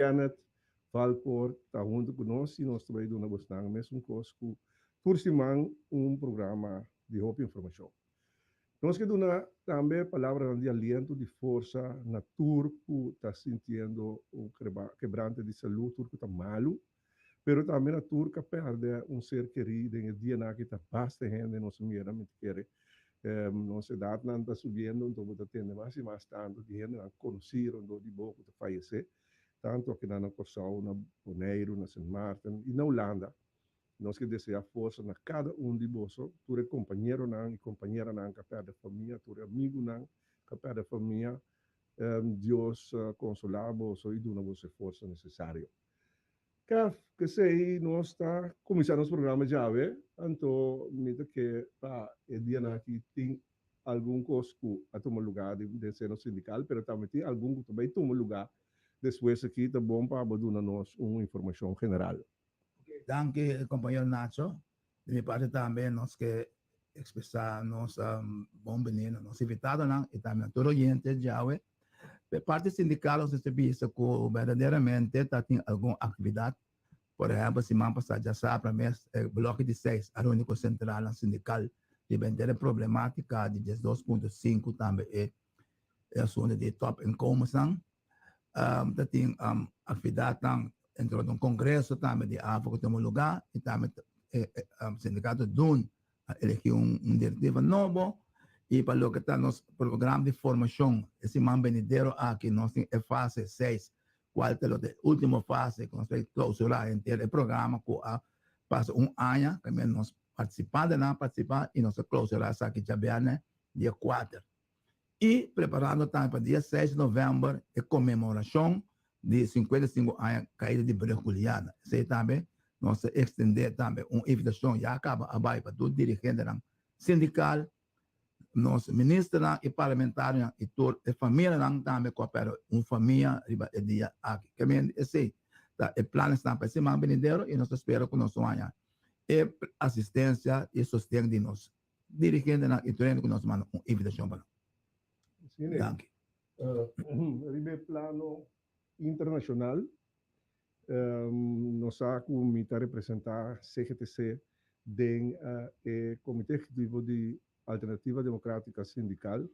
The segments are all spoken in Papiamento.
Kenneth Valpoort ta huntu ku nos i nos ta bai duna bosnan mesun kos ku tur siman, un programa di hopi informashon. Nos ke duna tambe palabranan di aliento, di forsa na tur ku ta sintiendo un kebrante di salú, tur ku ta malu, pero tambe na tur ku a pèrdè un ser kerí den e dianan aki. Ta basta hende nos a mira, mi ta kere nos edatnan ta subiendo, anto bo ta tende mas i mas tantu di hendenan konosí rondó di bo ku ta fayesé, tantu akinan na Kòrsou, na Boneiru, na Sint Maarten i na Hulanda. Nos ke deseá forsa na kada un di boso, tur e kompañeronan i kompañeranan ku a pèrdè famia, tur e amigunan ku a pèrdè famia. Dios konsolá boso i duna boso e forsa nesesario. Kef, Kesei nos ta kuminsá nos programa djawe, anto mi ta ke pa e dianan aki tin algun kos ku a tuma lugá den seno sindikal, pero tambe tin algun ku ta bai tuma lugá despues aki. Ta bon pa bo duna nos un informashon general. Danki, kompañero Nacho. Di mi parti tambe nos ke ekspresá nos bon bini na nos invitadonan i tambe na tur oyente djawe. Pe parti sindikal nos mester bisa ku berdaderamente ta tin algun aktividat. Por ehèmpel, siman pasá djasabra mes e bloke di seis a reuni ku sentralnan sindikal riba henter e problematika di 12.5, tambe e asuntu di topinkomensnan. Ta tin aktividatnan dentro di un kongreso tambe di AFO ku tuma lugá i tambe sindikato DUN a elegí un direktiva nobo. I pa loke ta nos programa di formashon, e siman benidero aki nos tin e fase seis, kual ta lo e último fase ku nos ta klousurá henter e programa ku a pasa un aña kaminda nos partisipantenan a partisipá, i nos ta klousurá esaki djabièrnè dia 4. I preparando tambe pa dia 6 di novèmber, e konmemorashon di 55 aña kaida di Brug Juliana. Esei tambe nos ta ekstendé tambe un invitashon, ya kaba a bai pa tur dirigentenan sindikal, nos ministernan i parlamentarionan i tur e famianan tambe ku a pèrdè un famia riba e dia aki. Ke men esei ta e planesnan pa e siman benidero i nos ta spera ku nos lo haña e asistensia i sosten di nos dirigentenan i tur hende ku nos manda un invitashon pa nan. Danki. Riba e plano internashonal, nos sa ku mi ta representá CGTC den e Komité Ehekutivo di Alternativa Demokrátika Sindikal,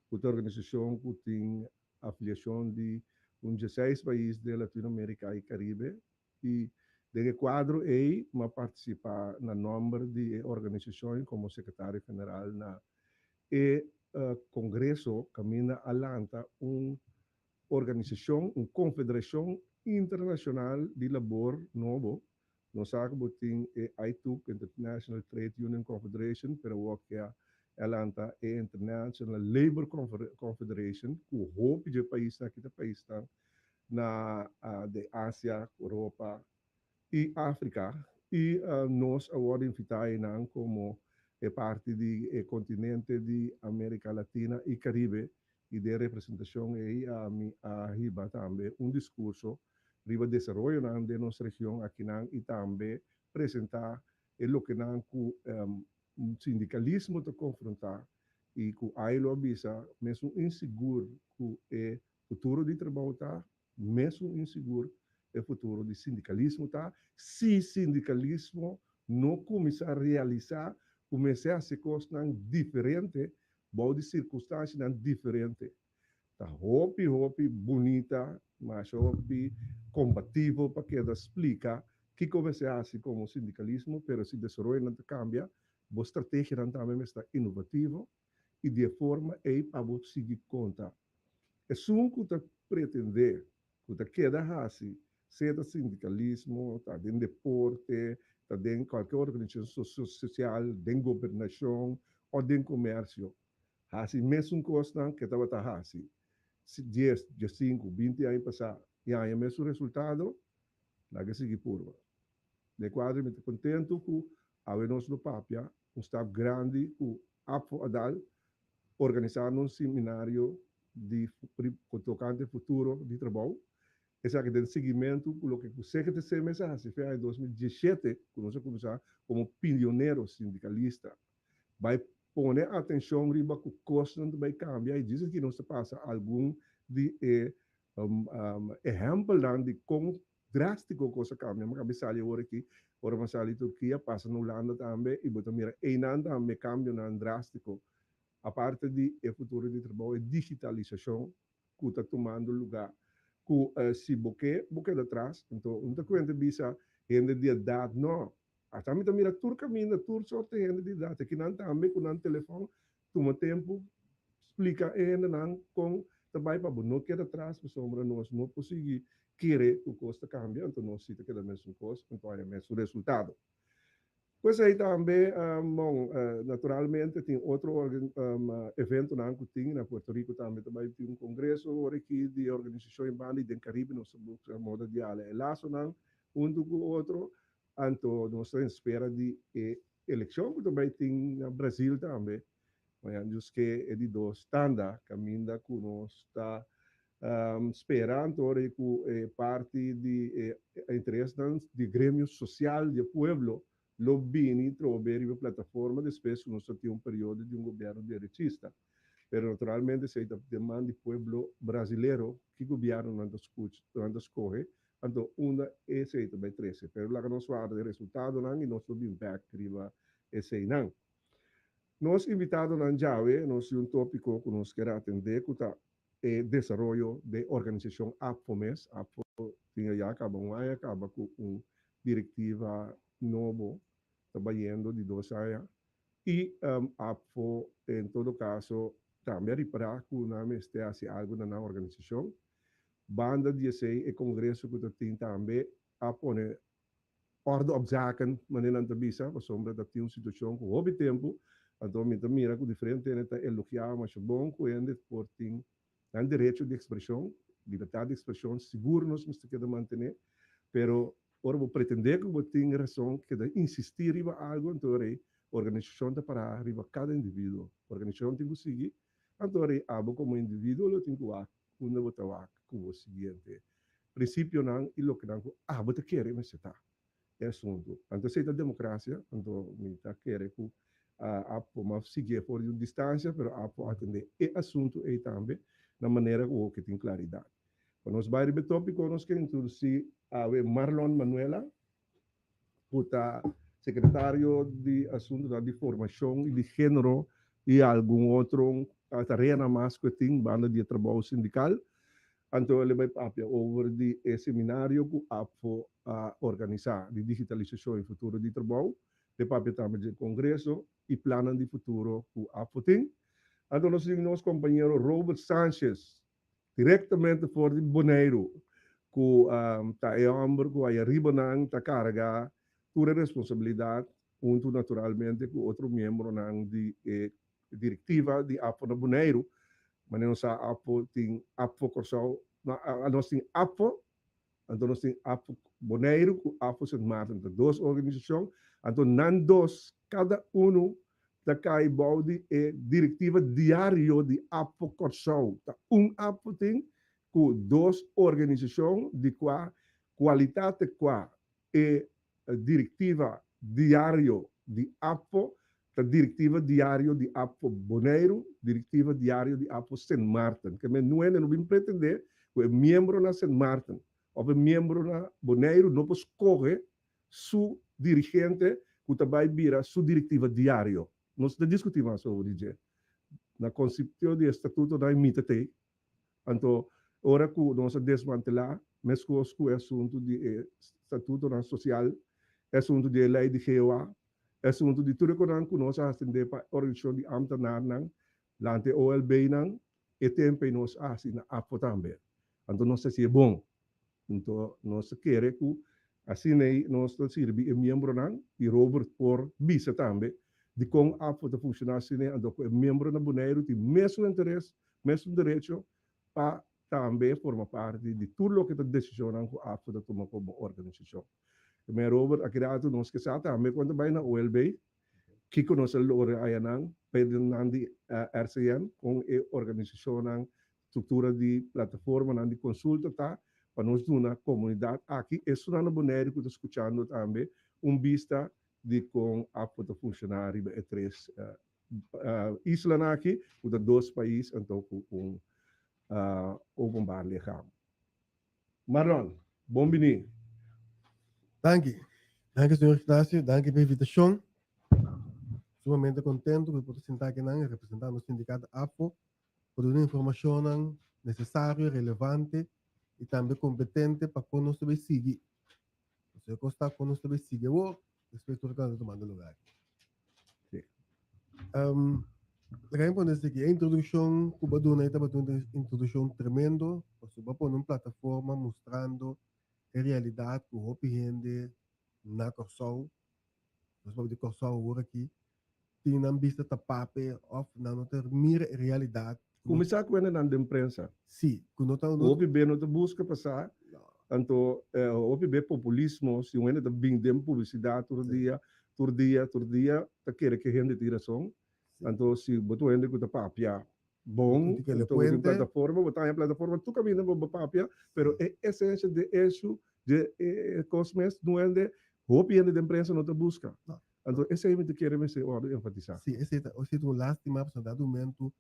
ku ta organisashon ku tin afiliashon di un 16 pais den Latinoamérika i Karibe. I den e kuadro ei mi a partisipá na nòmber di e organisashon komo sekretario general na e kongreso kaminda a lanta un organisashon, un konfederashon internashonal di labor nobo. Nos sa ku bo tin e ITUC, International Trade Union Confederation, pero awor ke a lanta e International Labor Confederation ku hopi dje paisnan aki ta paisnan na de Asia, Europa i Afrika, i nos a wòrdu invitá einan komo e parti di e kontinente di Amerika Latina i Karibe, i den representashon ei mi a hiba tambe un diskurso riba desaroyonan den nos region akinan i tambe presentá e lokenan ku sindikalismo ta konfrontá i ku AILO a bisa mesun insigur ku e futuro di trabou ta, mesun insigur e futuro di sindikalismo ta, si sindikalismo no kuminsá realisá ku mester hasi kosnan diferente bou di sirkunstansianan diferente. Ta hopi hopi bunita, masha hopi kombativo pa keda splika kiko mester hasi komo sindikalismo, pero si desaroyonan ta kambia, bo strategianan tambe mester ta inovativo i di e forma ei pa bo sigui konta. Esun ku ta pretendé ku ta keda hasi, sea ta sindikalismo, ta den deporte, ta den kualke organisashon sosial, den gobernashon òf den komersio, hasi mesun kosnan ku e tabata hasi 10, 15, 20 aña pasá i haña mesun resultado, laga e sigui purba. Den e kuadro mi ta kontentu ku awe nos lo papia un stap grandi ku ABVO a dal organisando un seminario di tokante futuro di trabou. Esaki den siguimentu ku loke ku CGTC mes a hasi fe aña 2017 ku nos a kuminsá komo pionero sindikalista bai pone atenshon riba ku kosnan ta bai kambia, i djis aki nos ta pasa algun di e Ehèmpelnan di kon drástiko kos a kambia. Mi a kaba di sali awor aki, ora mi a sali Turkia, pasa na Hulanda tambe i bo ta mira einan tambe kambionan drástiko. Aparte di e futuro di trabou, e digitalisashon ku ta tumando lugá, ku si bo ke, bo keda tras. Anto un ta kuenta bisa hende di edat no. Ata mi ta mira tur kaminda, tur sorto hende di edat. Akinan tambe ku nan telefòn Tuma tempu splika e hendenan kon ta bai pa bo no keda tras pasobra nos no por sigui kere ku kos ta kambia anto nos si ta keda mesun kos anto haya mesun resultado. Ku esei tambe bon naturalmente tin otro eventonan ku tin na Puerto Rico tambe ta bai tin un kongreso ora aki di e organisashon e banda i den Karibe nos ta buska moda di hala e lasonan huntu ku otro anto nos ta en spera di e Elekshon ku ta bai tin na Brazil tambe, mañana djus ke e di dos tanda kaminda ku nos ta spera anto ora ku e parti di e interesnan di gremio sosial di e pueblo lo bini trobe riba e plataforma despues ku nos ta tin un periodo di un gobierno derechista. Pero naturalmente esei ta den man di pueblo brazilero ki gobierno nan ta skucha nan ta skohe Anto unda esei ta bai trese. Pero laga nos warda e resultadonan i nos lo bin bek riba eseinan. Nos invitadonan djawe, nos tin un topiko ku nos kier atendé ku ta e desaroyo den organisashon APFO mes. APFO tin ya kaba un aña kaba ku un direktiva nobo ta bayendo di dos aña i APFO en todo kaso tambe a ripará ku nan mester hasi algu na nan organisashon. Banda di esei e kongreso ku ta tin tambe a pone orde op zaken, manera nan ta bisa, pasobra ta tin un situashon ku hopi tempu, anto mi ta mira ku diferente hende ta elogiá masha bon ku hende por tin nan derecho di ekspreshon, libertat di ekspreshon sigur nos mester keda mantené, pero ora bo pretendé ku bo tin rason keda insistí riba algu anto rei organisashon ta pará riba kada individuo, organisashon tin ku sigui, anto rei abo komo individuo lo tin ku wak Unda bo ta wak ku bo siguiente prinsipionan i lokenan ku abo ta kere mester ta e asuntu. Anto esei ta demokrasia, anto mi ta kere ku a por mas siguié for di un distansia, pero a por atendé e asuntu ei tambe na manera ku hopi tin klaridat. Pa nos bai riba e tópiko nos ke introdusí awe Marlon Manuela ku ta sekretario di asuntunan di formashon i di género i algun otro tareanan mas ku e tin banda di e trabou sindikal. Anto el e bai papia over di e seminario ku APFO a organisá di digitalisashon i futuro di trabou. El e papia tambe dje kongreso i plannan di futuro ku APFO tin. Anto nos tin nos kompañero Robert Sanchez Direktamente for di Boneiru ku ta e hòmber ku aya riba nan ta karga tur e responsabilidat huntu naturalmente ku otro miembronan di e direktiva di APFO na Boneiru. Manera nos sa APFO tin APFO Kòrsou, nos tin APFO Anto nos tin APFO Boneiru ku APFO Sint Maarten, ta dos organisashon. Anto nan dos, kada unu ta kai bou di e direktiva diario di APFO Kòrsou. Ta un APFO tin ku dos organisashon di kua kualitat te kua e direktiva diario di APFO ta direktiva diario di APFO Boneiru, direktiva diario di APFO Sint Maarten. Ke men nuende no bin pretende ku e miembro na Sint Maarten òf e miembro na Boneiru no por skohe su dirigente ku ta bai bira su direktiva diario. Nos ta diskutí mas over di dje. Na konsepto di e statutonan mita t'ei. Anto ora ku nos a desmantelá, meskos ku e asuntu di e statutonan sosial, e asuntu di e lei di GOA, e asuntu di tur e konan ku nos a hastendé pa organisashon di ámtenarnan, lanta e OLB-nan, e tempu ei nos a hasi na APFO tambe. Anto nos ta hasi e bon. Anto nos ta kere ku asina ei nos ta sirbi e miembronan i Robert por bisa tambe dikon APFO ta funshoná asina ei, anto ku e miembro na Boneiru tin mesun interes, mesun derecho pa tambe forma parti di tur loke ta desishonnan ku APFO ta tuma komo organisashon. Meneer Robert, aki rato nos ke sa tambe kon ta bai na OLB, kiko nos a logra ayanan, pedinan di RCN, kon e organisashonnan Struktura di plataformanan di konsulta ta pa nos duna komunidat aki, esunnan na Boneiru ku ta skuchando tambe, un bista di kon APFO ta funshoná riba e tres islanan aki, ku ta dos pais anto ku un openbaar lichaam. Marlon, bon bini. Danki. Danki, señor Ignacio. Danki pa e invitacion. Sumamente contento cu por ta sinta akinan representa nos sindicato APFO pa duna informacionnan necesario, relevante y tambe competente pa con nos ta bay sigui. Pasobra e cos ta con nos ta bay sigui awor despues tur loke ta tumando lugar aki. Sí. Laga mi pone esaki, e introduccion cu bo a duna ei tabata un introduccion tremendo, pasobra bo a pone un plataforma mustrando e realidad cu hopi hende na Corsou, nos papia di Corsou awor aki, tin nan bista ta papia of nan no ta mira e realidad. Cuminsa cu hendenan den prensa. Si, cu no ta. Hopi be no ta busca pa sa, anto hopi be populismo, si un hende ta bin den publicidad tur dia, tur dia, tur dia, ta kere cu e hende tin rason. Anto si bo ta un hende cu ta papia bon, anto bo tin plataforma, bo ta haña plataforma tur caminda bo papia, pero e esencia di e issue, di e cos mes, no hende, hopi hende den prensa no ta busca. Anto esei mi ta kere mester wòrdu enfatisá. Sí, esei ta esei ta un lástima pasobra dado momento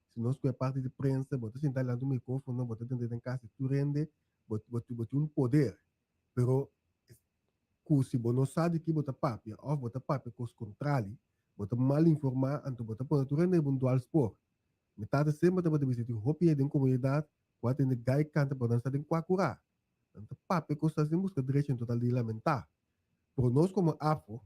si nos ku e parti di prensa bo ta sinta dilanti un micrófono bo ta tende den kas di tur hende bo bo bo tin un poder pero ku si bo no sa di ki bo ta papia òf bo ta papia kos kontrali bo ta mal informá anto bo ta pone tur hende riba un dwalspoor. Mi tata semper tabata bisa tin hopi hende den komunidat ku a tende gai kanta pero nan sa den kua kurá. Nan ta papia kos asin buska drechi en total di lamentá. Pero nos komo AFO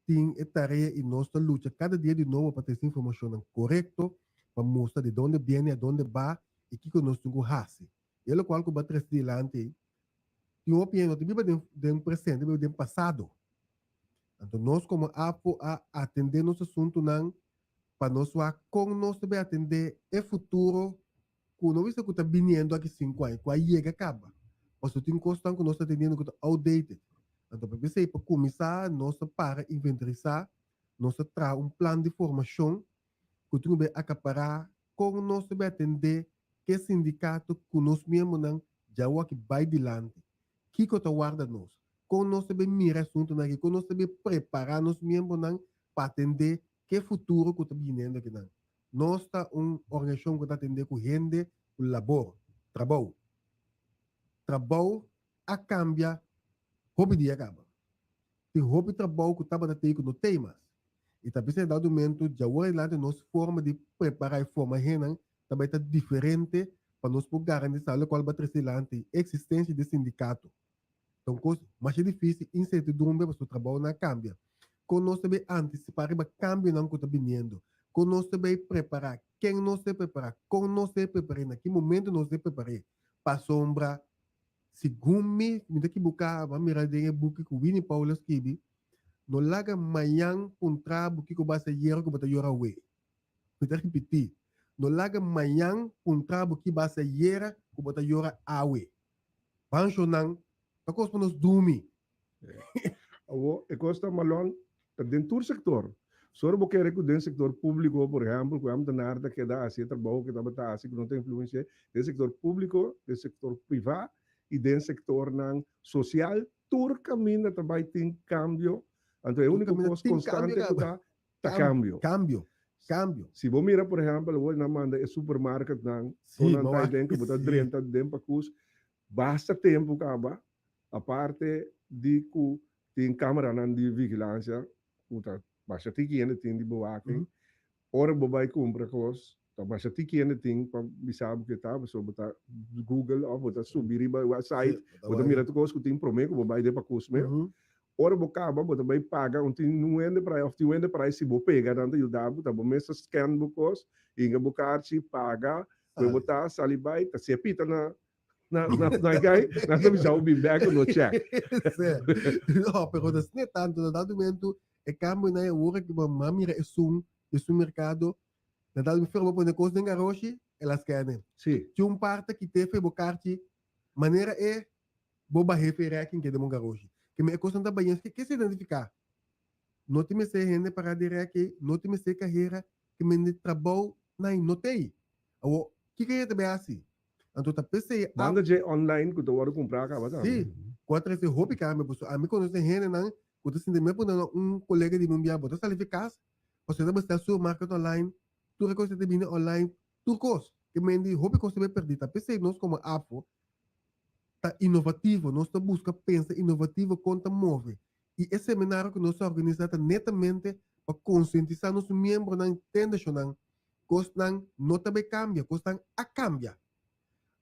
tin e tarea i nos ta lucha kada dia di nobo pa trese informashonnan korekto pa mustra di donde biene, a donde ba i kiko nos tin ku hasi. I e lokual ku bo a trese dilanti ei, tin hopi hende no ta biba den den presente, ta biba den pasado. Anto nos komo AFO a atendé nos asuntunan pa nos wak kon nos ta bai atendé e futuro ku no bisa ku ta biniendo aki sinku aña, ku a yega kaba. Pasobra tin kosnan ku nos ta teniendo ku ta outdated. Anto pa p'esei pa kuminsá nos ta para inventarisá, nos ta traha un plan di formashon ku tin ku bai akapará kon nos ta bai atendé ke sindikato ku nos miembronan djawoki bai dilanti. Kiko ta warda nos? Kon nos ta bai mira e asuntunan aki? Kon nos ta bai prepará nos miembronan pa atendé ke futuro ku ta biniendo akinan? Nos ta un organisashon ku ta atendé ku hende ku labor, trabou. Trabou a kambia hopi dia kaba. Tin hopi trabou ku tabata tei ku no tei mas. I ta bisa e dado momento djawor adelante nos forma di prepará i forma hennan ta bai ta diferente pa nos por garantisá lokual bo a trese dilanti, e eksistensia di sindikato. Ta un kos masha difísil, insertidumbre pasobra trabounan a kambia. Kon nos ta bay antisipá riba kambionan ku ta biniendo? Kon nos ta bay prepará? Ken nos ta prepará? Kon nos ta prepar'é? Na ki momento nos ta prepar'é? Pasobra segun mi, mi ta kibuká, bo a mira den e buki ku Winnie Paul a skibi, no laga mañan puntra bo kiko bo a hasi ayera ku bo ta yora awe. Mi ta ripití, no laga mañan puntra bo ki bo a hasi ayera ku bo ta yora awe. Banshonan ta kos pa nos dumi. Awo e kos ta malon ta den tur sektor. Sor bo kere ku den sektor públiko, por ehèmpel, ku ambtenaar ta keda hasi e trabou ku e tabata hasi ku no ta influensi'é, den sektor públiko, den sektor privá i den sektornan sosial, tur kaminda ta bai tin kambio. Anto e úniko kos konstante ku ta, ta kambio. Kambio, kambio. Si bo mira por ehèmpel awor nan manda e supermarketnan, kon nan ta den ku bo ta drenta den pakus, basta tempu kaba, aparte di ku tin kameranan di vigilansia ku ta basha tiki hende tin di bewaking, ora bo bai kumpra kos ta basha tiki hende tin pa bisa bo ke ta, pasobra bo ta google òf bo ta subi riba e website, bo ta mira tur kos ku tin promé ku bo bai den pakus mes. Ora bo kaba bo ta bai paga un tin un hende por ai of tin un hende por ai si bo pega nan ta yuda bo ta bo mes ta scan bo kos hinga bo karchi paga koe bo ta sali bai ta si e pita na na na na gai nan ta bisa bo bin bek no check. No pero ta asina tanto na dado momento e cambio nan e ora ki bo a mira esun esun mercado na dado momento bo pone kos den garoshi el a scan. Si. Tin un parti ki te fe bo karchi manera e Bo ba hefe rekin ke den bo garoshi. Ke mi e kosnan ta bayens ke se identifiká. No tin mester hende para di reki, no tin mester kahera ke mende trabou nai no tei. Awor, kiko hende ta bay hasi? Anto ta p'esei a. Banda dje online ku ta wòrdu kumprá kaba tambe. Si, ku a trese hopi kambio pasobra ami konosé hendenan ku ta sinti mi a pone na un kolega di mi un bia bo ta sali fi kas pasobra e ta basta supermarket online, tur e kos ta bini online, tur kos. Ke mende hopi kos ta bay pèrdí. Ta p'esei nos komo AFO. ta inovativo, nos ta buska pensa inovativo kon ta move. I e seminario ku nos a organisá ta netamente pa konsientisá nos miembronan tendeshonnan kosnan no ta bai kambia, kosnan a kambia.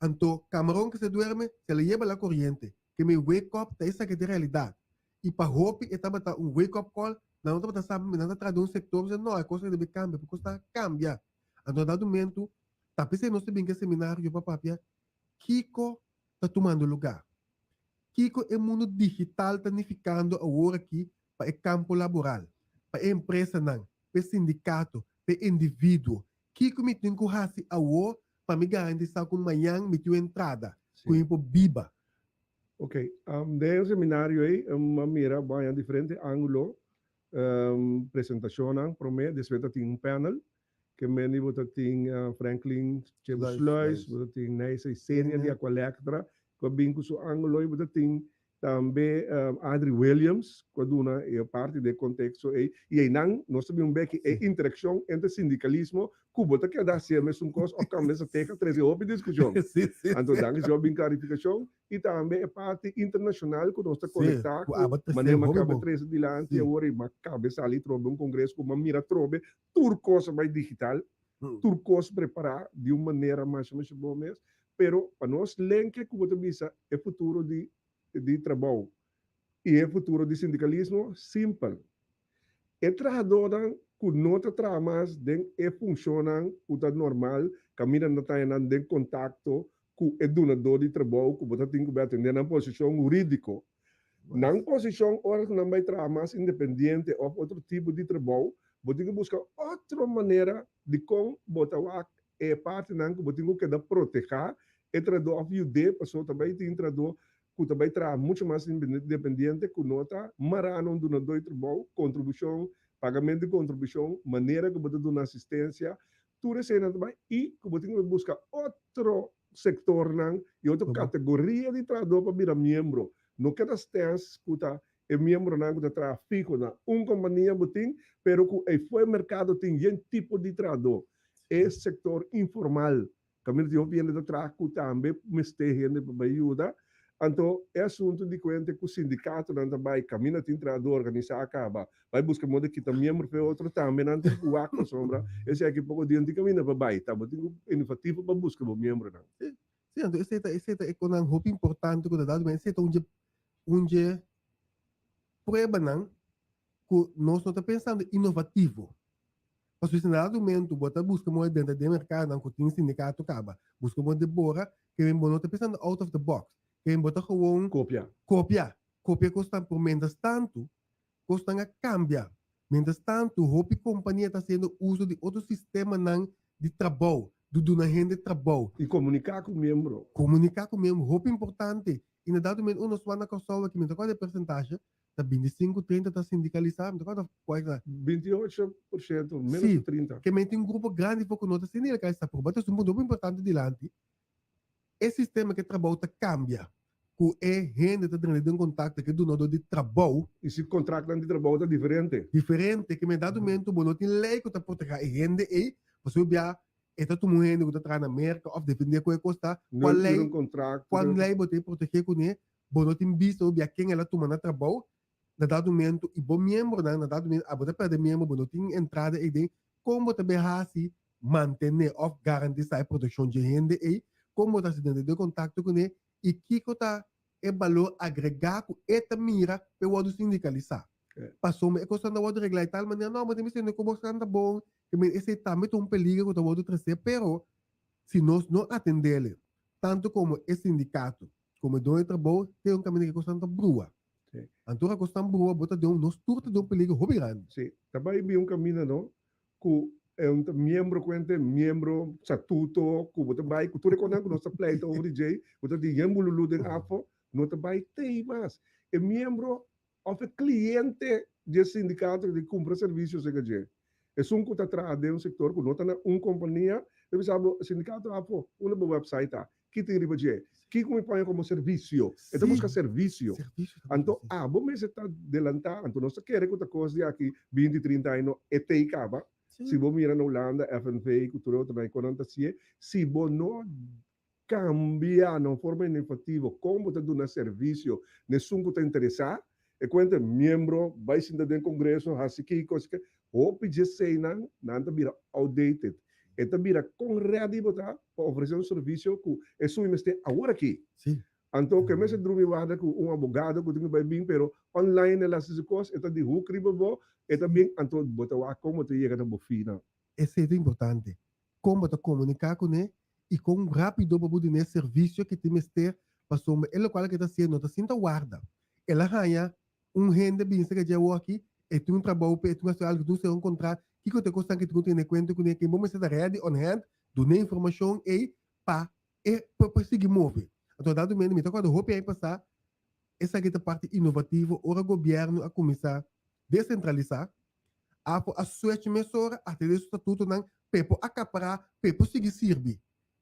Anto camarón que se duerme se le lleva la corriente, ke mi wake up ta esaki ta e realidat. I pa hopi e tabata un wake up call, nan no tabata sa, nan ta traha den un sektor, bisa no e kosnan debe kambia, pasobra kosnan a kambia. Anto na dado momento ta p'esei nos ta bin ku e seminario pa papia kiko ta tumando lugá, kiko e mundu digital ta nifikando awor aki pa e kampo laboral, pa e empresanan, pa e sindikato, pa e individuo. Kiko mi tin ku hasi awor pa mi garantisá ku mañan mi tin un entrada ku mi por biba? Ok, den e seminario ei mi a mira baña diferente ángulo, presentashonnan promé, despues ta tin un panel, ke meni bo ta tin Franklin Chebo Sluis, bo ta tin Neysa Isenia di Aqualectra ku a bin ku su ángulo i bo ta tin Tambe Adri Williams cu a duna e parti den e contexto ey y eynan nos ta bin un beki e interaccion entre sindicalismo cu bo ta keda hacié mesun cos of cambia estrategia trece hopi discusion. Anto danki si bo a bin clarificacion y tambe e parti internacional cu nos ta conecta cu manera mi a caba trece dilanti awor y mi a caba sali trobe un congreso cu mi a mira trobe tur cos a bay digital, tur cos prepara di un manera masha masha bon mes. Pero pa nos lenke ku bo ta bisa e futuro di di trabou i e futuro di sindikalismo, simpel. E trahadónan ku no ta traha mas den e funshonnan ku ta normal kaminda nan ta haña nan den kontakto ku e dunadó di trabou ku bo ta tin ku bai atendé nan posishon hurídiko. Nan posishon ora ku nan bai traha mas independiente òf otro tipo di trabou, bo tin ku buska otro manera di kon bo ta wak E partinan ku bo tin ku keda protehá e trahadó òf yud'é pasobra ta bai tin trahadó ku ta bai traha muchu mas independiente ku no ta mará na un dunadó di trabou, kontribushon, pagamentu di kontribushon, manera ku bo ta duna asistensia, tur eseinan ta bai i ku bo tin ku bai buska otro sektornan i otro kategoria di trahadó pa bira miembro. No keda stens ku ta E miembronan ku ta traha fiho na un kompania bo tin, pero ku ei fo'i merkado tin yen tipo di trahadó. E sektor informal, kaminda tin hopi hende ta traha ku tambe mester hende pa bai yuda. Anto e asuntu di kuente ku sindikatonan ta bai kaminda tin trahadó organisá a kaba, bai buska moda kita miembro pa e otro tambe nan tin ku wak pasobra esei aki poko dia no tin kaminda pa bai. Ta bo tin ku inovativo pa buska bo miembronan. Sí, sí, anto esei ta esei ta e konan hopi importante ku ta dado, esei ta un dje Un dje pruebanan ku nos no ta pensando inovativo. Pasobra si na dado momento bo ta buska moda drenta den merkadonan ku tin sindikato kaba, buska moda di bora, ke bo no ta pensando out of the box, ke bo ta gewoon Kopia. kopia, kopia kosnan pero mientras tanto kosnan a kambia, mientras tanto hopi kompania ta hasiendo uso di otro sistemanan di trabou, di duna hende trabou. I komuniká ku miembro. Komuniká ku miembro, hopi importante. I na dado momento unu nos wak na Kòrsou aki, mi ta kòrda e persentashe, ta 25, 30 ta sindikalisá, mi ta kòrda kua ta. 28%, ménos ku 30. Si, ke men tin un grupo grandi for ku no ta sindikalisá, pero bo ta un punto hopi importante dilanti, e sistema ku e trabou ta kambia, ku e hende ta drenta den kontakto ku e dunadó di trabou. I si kontraktnan di trabou ta diferente. Diferente, ke men dado momento bo no tin lei ku ta protehá e hende ei, pasobra bia E ta tuma un hende ku ta traha na Merka òf dependé ku e kos ta, kua lei, kua lei bo ta e protegé kuné, bo no tin bista obi a ken el a tuma na trabou na dado momento i bo miembronan na dado momento abo ta pèrdè miembro bo no tin entrada ei den, kon bo ta bai hasi mantené òf garantisá e protekshon dje hende ei, kon bo ta hasi denter den kontakto kuné i kiko ta e balor agregá ku e ta mira pa e wòrdu sindikalisá. Pasobra e kosnan ta wòrdu reglá di tal manera, no, bo ta bisa ku bo ta bon, esei tambe ta un peligro ku ta wòrdu tresé, pero si nos no atendele, tantu komo e sindikato komo e doño di trabou, te un kaminda ku e kosnan ta brua. Anto ora kosnan brua, bo ta den un, nos tur ta den un peligro hopi grandi. Sí, ta bai bin un kaminda no, ku e un ta miembro kuente, miembro, statuto, ku bo ta bai ku tur e kosnan ku nos ta pleita over di djei, ku ta di yen bululu den afo, no ta bai tei mas. E miembro òf e kliente di e sindikato ku ta kumpra servisio serka dje. Esun ku ta traha den un sektor ku no ta na un kompania, ta bisa bo, sindikato afo, unda bo website ta? Ki tin riba dje? Kiko mi paña komo servisio? E ta buska servisio. Anto abo mester ta delantá. Anto nos ta kere ku ta kos di aki 20, 30 aña no e tei kaba. Si bo mira na Hulanda, FNV ku tur e otronan, e konan ta hasié. Si bo no. kambia na un forma inovativo kon bo ta duna servisio na esun ku ta interesá. E kuenta miembro bai sinta den kongreso hasi kiko hasi ke. Hopi dje eseinan nan ta bira outdated. E ta bira kon ready bo ta pa ofresé un servisio ku esun i mester awor aki. Anto ke mester drumi warda ku un abogado ku tin ku bai bin pero online el hasi su kos e ta di hoek riba bo e ta bin anto bo ta wak kon bo ta yega na bo finnan. Esei ta importante, kon bo ta komuniká kuné i kon rápido bo por dun'é servisio ke tin mester pasobra e lokual ke ta hasié no ta sinta warda. El a haña un hende bin serka dje awoki, e tin un trabou p'e, e tin un hasi algu, e tin un sera un kontrat, kiko ta e kosnan ke tin ku tene kuenta kuné, ke bo mester ta ready on hand dun'é informashon ei pa E por por sigui move. Anto dado momento mi ta acorda hopi aña pasá esaki ta parti inovativo ora gobierno a cuminsa descentralisa a por a switch mesora hasta den su statutonan pa e por acapara pa e por sigui sirbi.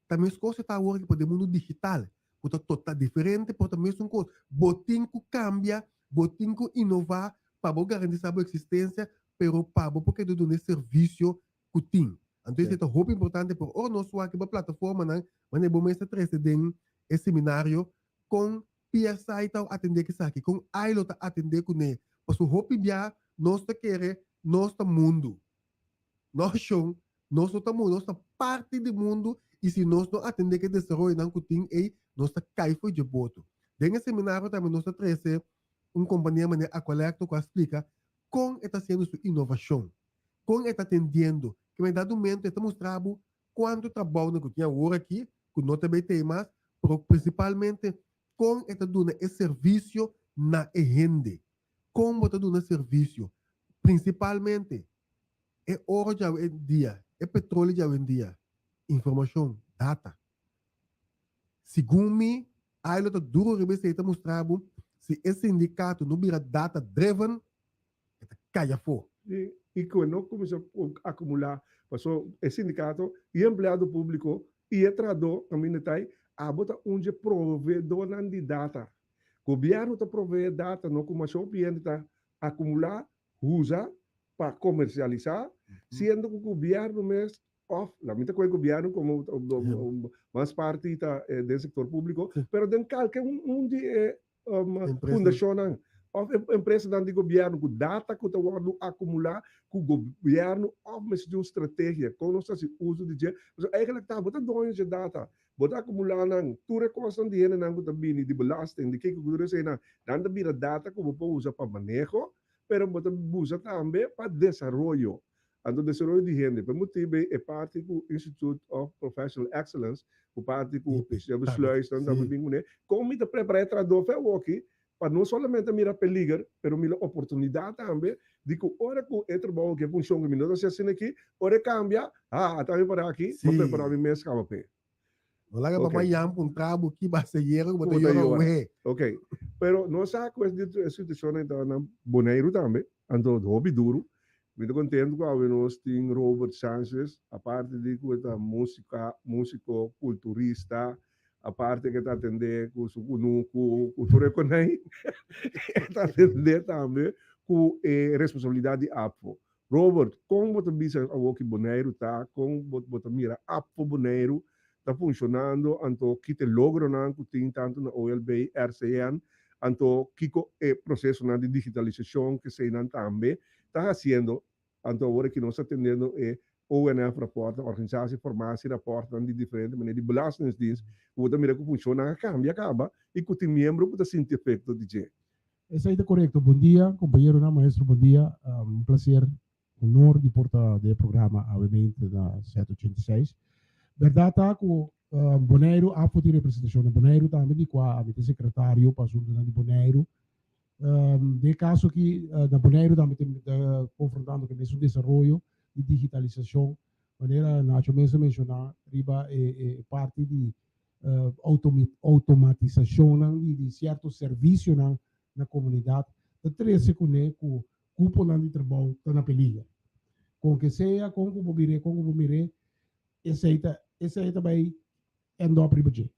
Ta mescos e ta awor aki pa den mundo digital cu ta total diferente pero ta mesun cos. Bo tin cu cambia, bo tin cu inova pa bo garantisa bo existencia pero pa bo por keda duna e servicio ku tin. Anto esei ta hopi importante por ora nos wak riba plataformanan manera bo mes ta trese den e seminario kon PSI ta atendé ku esaki, kon ILO ta atendé kuné. Pasobra hopi bia nos ta kere nos ta mundu. No shon, nos no ta mundu, nos ta parti di mundu i si nos no atendé ku e desaroyonan ku tin ei nos ta kai for dje boto. Den e seminario tambe nos ta trese un kompania manera Aqualecto ku a splika kon e ta hasiendo su inovashon. Kon e ta atendiendo? Ke men dado momento e ta mustra bo kuantu trabounan ku tin awor aki ku no ta bay tei mas, pero prinsipalmente kon e ta duna e servisio na e hende. Kon bo ta duna servisio? Prinsipalmente e oro djawendia, e petrolio djawendia, informashon, data. Segun mi, Ailo ta duro riba esei ta mustra bo si e sindikato no bira data driven, e ta kai afó. I ku e no kuminsá akumulá, paso e sindikato i e empleado públiko i e trahadó kaminda ta ei, abo ta un dje proveedónan di data. Gobièrnu ta proveé data no ku masha hopi hende ta akumulá, usa pa komersialisá, siendo ku gobièrnu mes òf la mi ta kohe gobièrnu komo mas parti ta den sektor públiko, pero den kalke un di e fundashonnan òf empresanan di gobièrnu ku data ku ta wòrdu akumulá ku gobièrnu òf mester tin un strategia kon nos ta hasi uso di dje. Pasobra eigentlik ta bo ta doño dje data, bo ta akumulá nan tur e kosnan di hendenan ku ta bini di belasting, di kiko ku tur eseinan, nan ta bira data ku bo por usa pa maneho, pero bo ta usa tambe pa desaroyo. Anto desaroyo di hende, pa e motibu ei e parti ku Institute of Professional Excellence, ku parti ku Señor Besluis nan ta bin kuné, kon mi ta prepará e trahadó fe awoki pa no solamente mira peliger, pero mira oportunidat tambe di ku ora ku e trabou aki, e funshon ku mi no ta hasi asina aki, ora e kambia, ha, ata mi pará aki, mi a prepará mi mes kaba p'e. No laga papá Jan puntra bo ki basa yera ku bo ta yora wee. Ok, pero nos sa ku e situashon ta na Boneiru tambe, anto hopi duru. Mi ta kontentu ku awe nos tin Robert Sanchez, aparte di ku e ta musika, musiko, kulturista, aparte ku e ta atendé ku su kunuku, ku tur e konai, e ta atendé tambe ku e responsabilidat di APFO. Robert, kon bo ta bisa awor ki Boneiru ta, kon bo bo ta mira APFO Boneiru ta funshonando, anto ki ta e logronan ku tin tantu na OLB, RCN, anto kiko e prosesonan di digitalisashon ku eseinan tambe ta hasiendo, anto awor aki nos ta tendendo e ONF rapòrtnan, Organisatie Formatie rapòrtnan di diferente manera di Belastingdienst, ku bo ta mira ku funshonnan a kambia kaba i ku tin miembro ku ta sinti efekto di dje. Esei ta korekto. Bon dia kompañeronan, maestro bon dia. Un plaser, honor di por ta den e programa awe mente na 786. Bèrdat ta ku Boneiru AFO tin representashon na Boneiru tambe di kua ami ta sekretario pa asuntunan di Boneiru. Den e kaso aki na Boneiru tambe ta konfrontando ku e mesun desaroyo di digitalisashon manera Nacho mes a menshoná riba e parti di automatisashonnan di sierto servisionan na komunidat ta trese kuné ku kuponan di trabou ta na peliger. Kon ke sea, kon ku bo bir'é, kon ku bo mir'é, esei ta esei ta bai end up riba dje.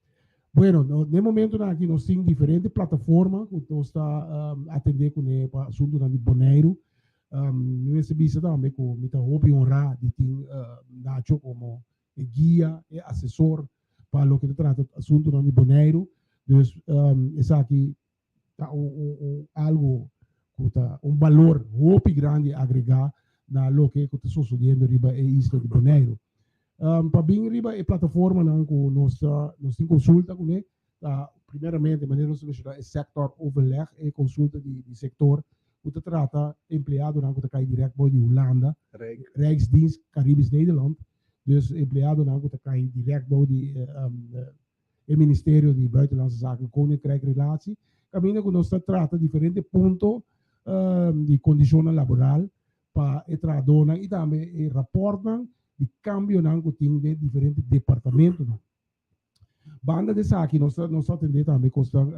Bueno, na e momentunan aki nos tin diferente plataforma ku nos ta atendé kuné pa asuntunan di Boneiru. Mi mester bisa tambe ku mi ta hopi honrá di tin Nacho komo e guia, e asesor. pa loke ta trata asuntunan di Boneiru. Dus esaki ta un un un algu ku ta un balor hopi grandi agregá na loke ku ta sosodiendo riba e isla di Boneiru. Pa bin riba e plataformanan ku nos ta nos tin konsulta kuné ta primeramente manera nos a menshoná e sector overleg, e konsulta di di sektor ku ta trata empleadonan ku ta kai dirèkt bou di Hulanda, Rijk. Rijksdienst Caribisch Nederland, dus empleadonan ku ta kai dirèkt bou di e Ministerio di Buitenlandse Zaken Koninkrijk Relatie, kaminda ku nos ta trata diferente punto di kondishonnan laboral pa e trahadónan i tambe e rapòrtnan di kambionan ku tin den diferente departamentonan. Banda di esaki nos ta nos ta atendé tambe kosnan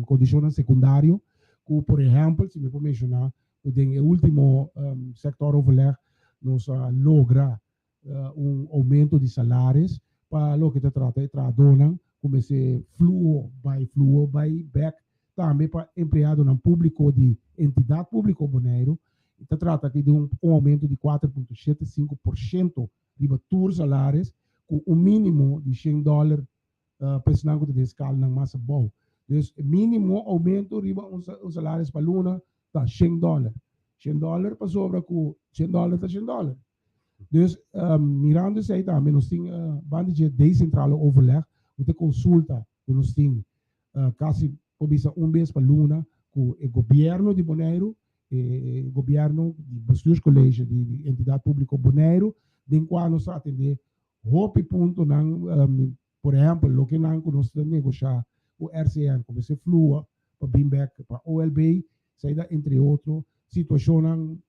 kondishonnan sekundario ku por ehèmpel si mi por menshoná ku den e último sectoroverleg nos a logra un oumento di salaris pa loke ta trata e trahadónan ku mester fluo bai fluo bai bèk tambe pa empleadonan públiko di Entidat Públiko Boneiru. Ta trata aki di un oumento di 4,75% riba tur salaris ku un mínimo di shen dòler pa esnan ku ta den skalnan mas abou. Dus e mínimo oumento riba un salaris pa luna ta shen dòler. Shen dòler pasobra ku shen dòler ta shen dòler. Dus mirando esei tambe nos tin banda dje decentrale overleg ku ta konsulta ku nos tin kasi por bisa un bes pa luna ku e gobièrnu di Boneiru, e gobièrnu di bestuurscollege di Entidat Públiko Boneiru den kua nos ta atendé hopi puntonan, por ehèmpel loke nan ku nos ta negoshá ku RCN ku mester flua pa bin bèk pa OLB, esei ta entre otro situashonnan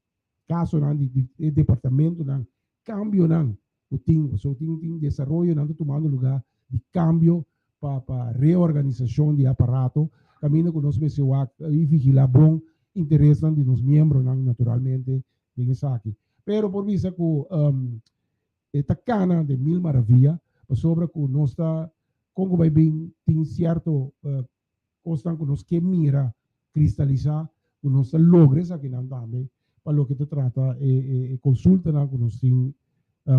Kasonan di e departamentonan, kambionan ku tin, pasobra tin tin desaroyonan ta tumando lugá di kambio pa pa reorganisashon di aparato, kaminda ku nos mester wak i vigilá bon interesnan di nos miembronan naturalmente den esaki. Pero por bisa ku e ta kana den mil maravia pasobra ku nos ta kon ku bai bin tin sierto Kosnan ku nos ke mira kristalisá, ku nos ta logra esakinan tambe pa loke ta trata e konsultanan ku nos tin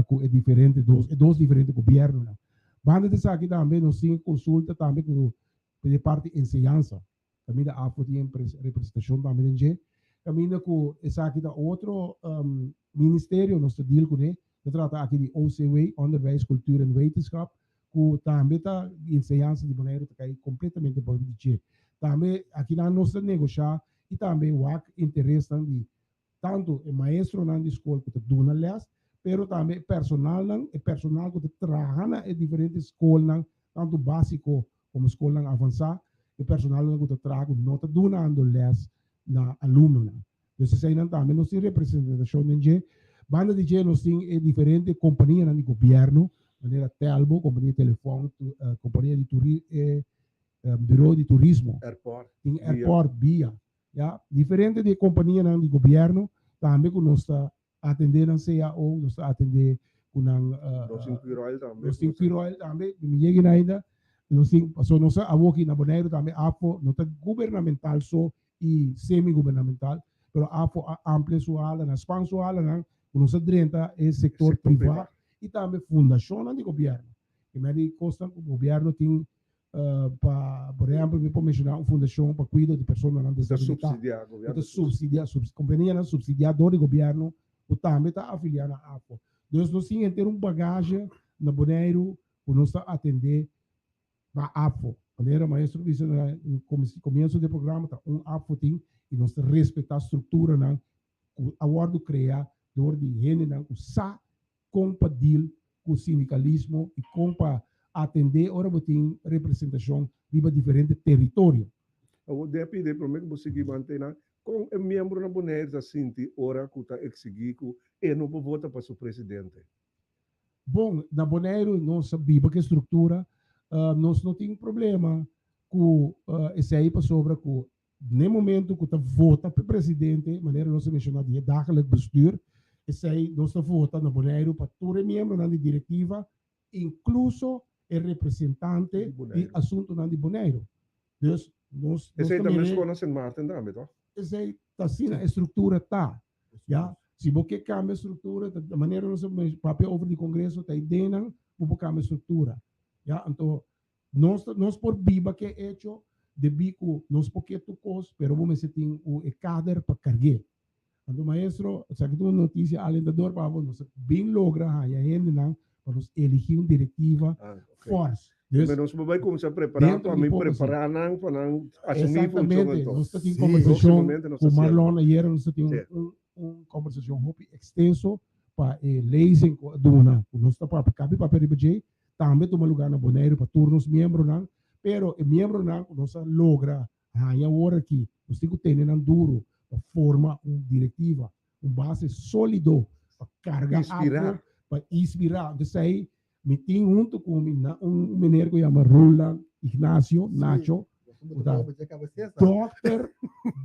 ku e diferente dos e dos diferente gobièrnunan. Banda di esaki tambe nos tin e konsulta tambe ku e parti enseñansa, kaminda AFO tin representashon tambe den dje, kaminda ku esaki ta otro ministerio nos ta deal kuné, ta trata aki di OCW, Onderwijs, Cultuur en Wetenschap, ku tambe ta enseñansa di Boneiru ta kai kompletamente bou di dje. Tambe akinan nos ta negoshá i tambe wak interesnan di tantu e maestronan di skol ku ta duna lès, pero tambe e personalnan, e personal ku ta traha na e diferente skolnan, tantu básiko komo skolnan avansá, e personalnan ku ta traha ku no ta dunando lès na alumnonan. Dus eseinan tambe nos tin representashon den dje. Banda di dje nos tin e diferente kompanianan di gobièrnu, manera Telbo, kompania di telefòn, kompania di turi e buro di turismo. Airport. Tin airport, bia. Ya, diferente di e kompanianan di gobièrnu tambe ku nos ta atendé nan CAO, nos ta atendé ku nan. Nos tin Curoil tambe. Nos tin Curoil tambe, mi yega na ainda. Nos tin, pasobra nos a awoki na Boneiru tambe AFO no ta gubernamental so i semi-gubernamental, pero AFO a amplia su halanan, span su halanan ku nos a drenta e sektor privá i tambe fundashonnan di gobièrnu. E mei di kosnan ku gobièrnu tin pa, por ehèmpel, mi por menshoná un fundashon pa kuido di personanan desabilitá. Ku ta supsidiá, kompanianan supsidiá dor di gobièrnu ku tambe ta afiliá na AFO. Dus nos tin henter un bagahe na Boneiru ku nos ta atendé pa AFO. Manera maestro bisa na comienzo di e programa ta un AFO tin y nos ta respeta structuranan cu a wordo crea door di hendenan cu sa con pa deal cu sindicalismo y con pa atende ora bo tin representacion riba diferente teritorio. Awor den a pidi prome cu bo sigui mantena con e miembronan Bonaire ta sinti ora cu ta exigi cu e no por vota pa su presidente. Bon, na Boneiru nos a biba ku e struktura, nos no tin problema ku esei pasobra ku n'e momento ku ta vota p'e presidente, manera nos a menshoná di e dagelijk bestuur, esei nos ta vota na Boneiru pa tur e miembronan di direktiva, inkluso e representante di asuntunan di Boneiru. Dus nos nos Esei ta meskos na Sint Maarten tambe, tòg? Esei ta asina e struktura ta. Ya, si bo ke kambia struktura, ta manera nos a papia over di kongreso, ta ideanan ku bo kambia struktura. Ya, anto nos por biba ku e echo debí ku nos por ke tur kos, pero bo mester tin e kader pa karg'é. Anto maestro, esaki ta un notisia alentador pa bo, nos a bin logra haña hendenan pa nos eligí un direktiva fòrs. Dus, Pero nos bai kuminsá prepará dentro pa di mi poko sí. prepará nan pa nan asumí funshon Exactamente, anto. nos ta tin Sí. kombersashon Próximamente nos ku ta hasiendo. Marlon ayera, nos ta tin un Sí. un un kombersashon hopi ekstenso pa e lezing ku a duna, ku nos ta papia, kabi papia riba dje, tambe tuma lugá na Boneiru pa tur nos miembronan, pero e miembronan ku nos a logra haña awor aki, nos tin ku tene nan duru pa forma un direktiva, un base sólido pa karga Inspirá. afo, pa inspirá. Entonces ei mi tin huntu ku mi na un meneer ku yama Roland Ignacio, Sí. Nacho, Nos ku ta bo ta kabesesa. Dokter,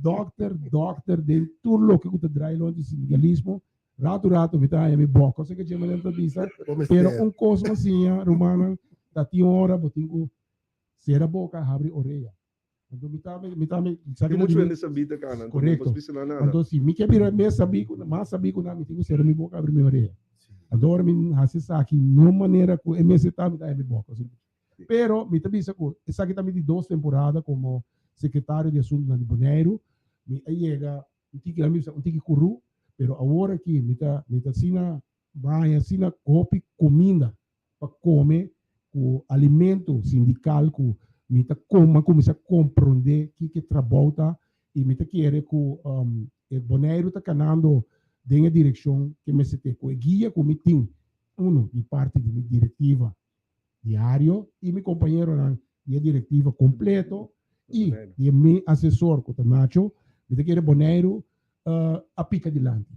dokter, dokter den tur loke ku ta draai rond di sindikalismo. Ratu ratu mi ta haña mi bòk, ose ke dje manera ta bisa. Bo mester. Pero un kos bo siña, rumannan, ta tin ora bo tin ku sera boka, habri orea. Anto mi ta, mi ta, mi sa Tin ki ta muchu di mi. hende sabí ta kana, anto no Korekto. por bisa nan nada. Anto si mi ke bira mes sabí ku mas sabí ku nan, mi tin ku sera mi boka, habri mi orea. Anto ora mi hasi esaki, no manera ku e mester ta, mi ta haña mi bòk. Pero mi ta bisa ku esaki ta mi di dos temporada komo sekretario di asuntunan di Boneiru. Mi a yega un tiki, laat mi bisa un tiki kurú, pero awor aki mi ta mi ta asina baña asina hopi kuminda pa kome ku alimento sindikal ku mi ta a kuminsá komprondé kiko e trabou ta i mi ta kere ku e Boneiru ta kanando den e direkshon ke mester te ku e guia ku mi tin, uno di parti di mi direktiva diario i mi kompañeronan di e direktiva kompleto i di e mi asesor ku ta Nacho, mi ta kere Boneiru a pika dilanti.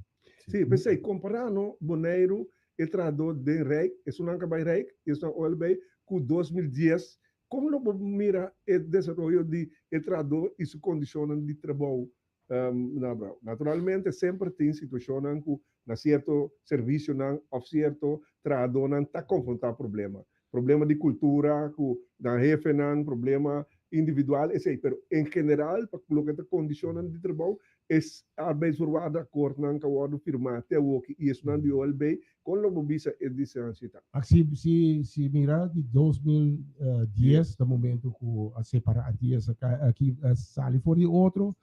Sí, p'esei kompará no Boneiru e trahadó den Rijk, esunnan ka bai Rijk i esunnan OLB ku 2010, kon lo bo mira e desaroyo di e trahadó i su kondishonnan di trabou na Brau? Naturalmente semper tin situashonnan ku na sierto servisionan òf sierto trahadónan ta konfrontá problema. Problema di kultura ku nan hefenan, problema individual, esei. Pero en general pa loke ta kondishonnan di trabou, e arbeidsvoorwaardenakkoordnan ku a wòrdu firmá te awoki i esunnan di OLB, kon lo bo bisa e distansia ta? Ak si si si mira di 2010 ta momento ku a separá Antias aki a sali for di otro,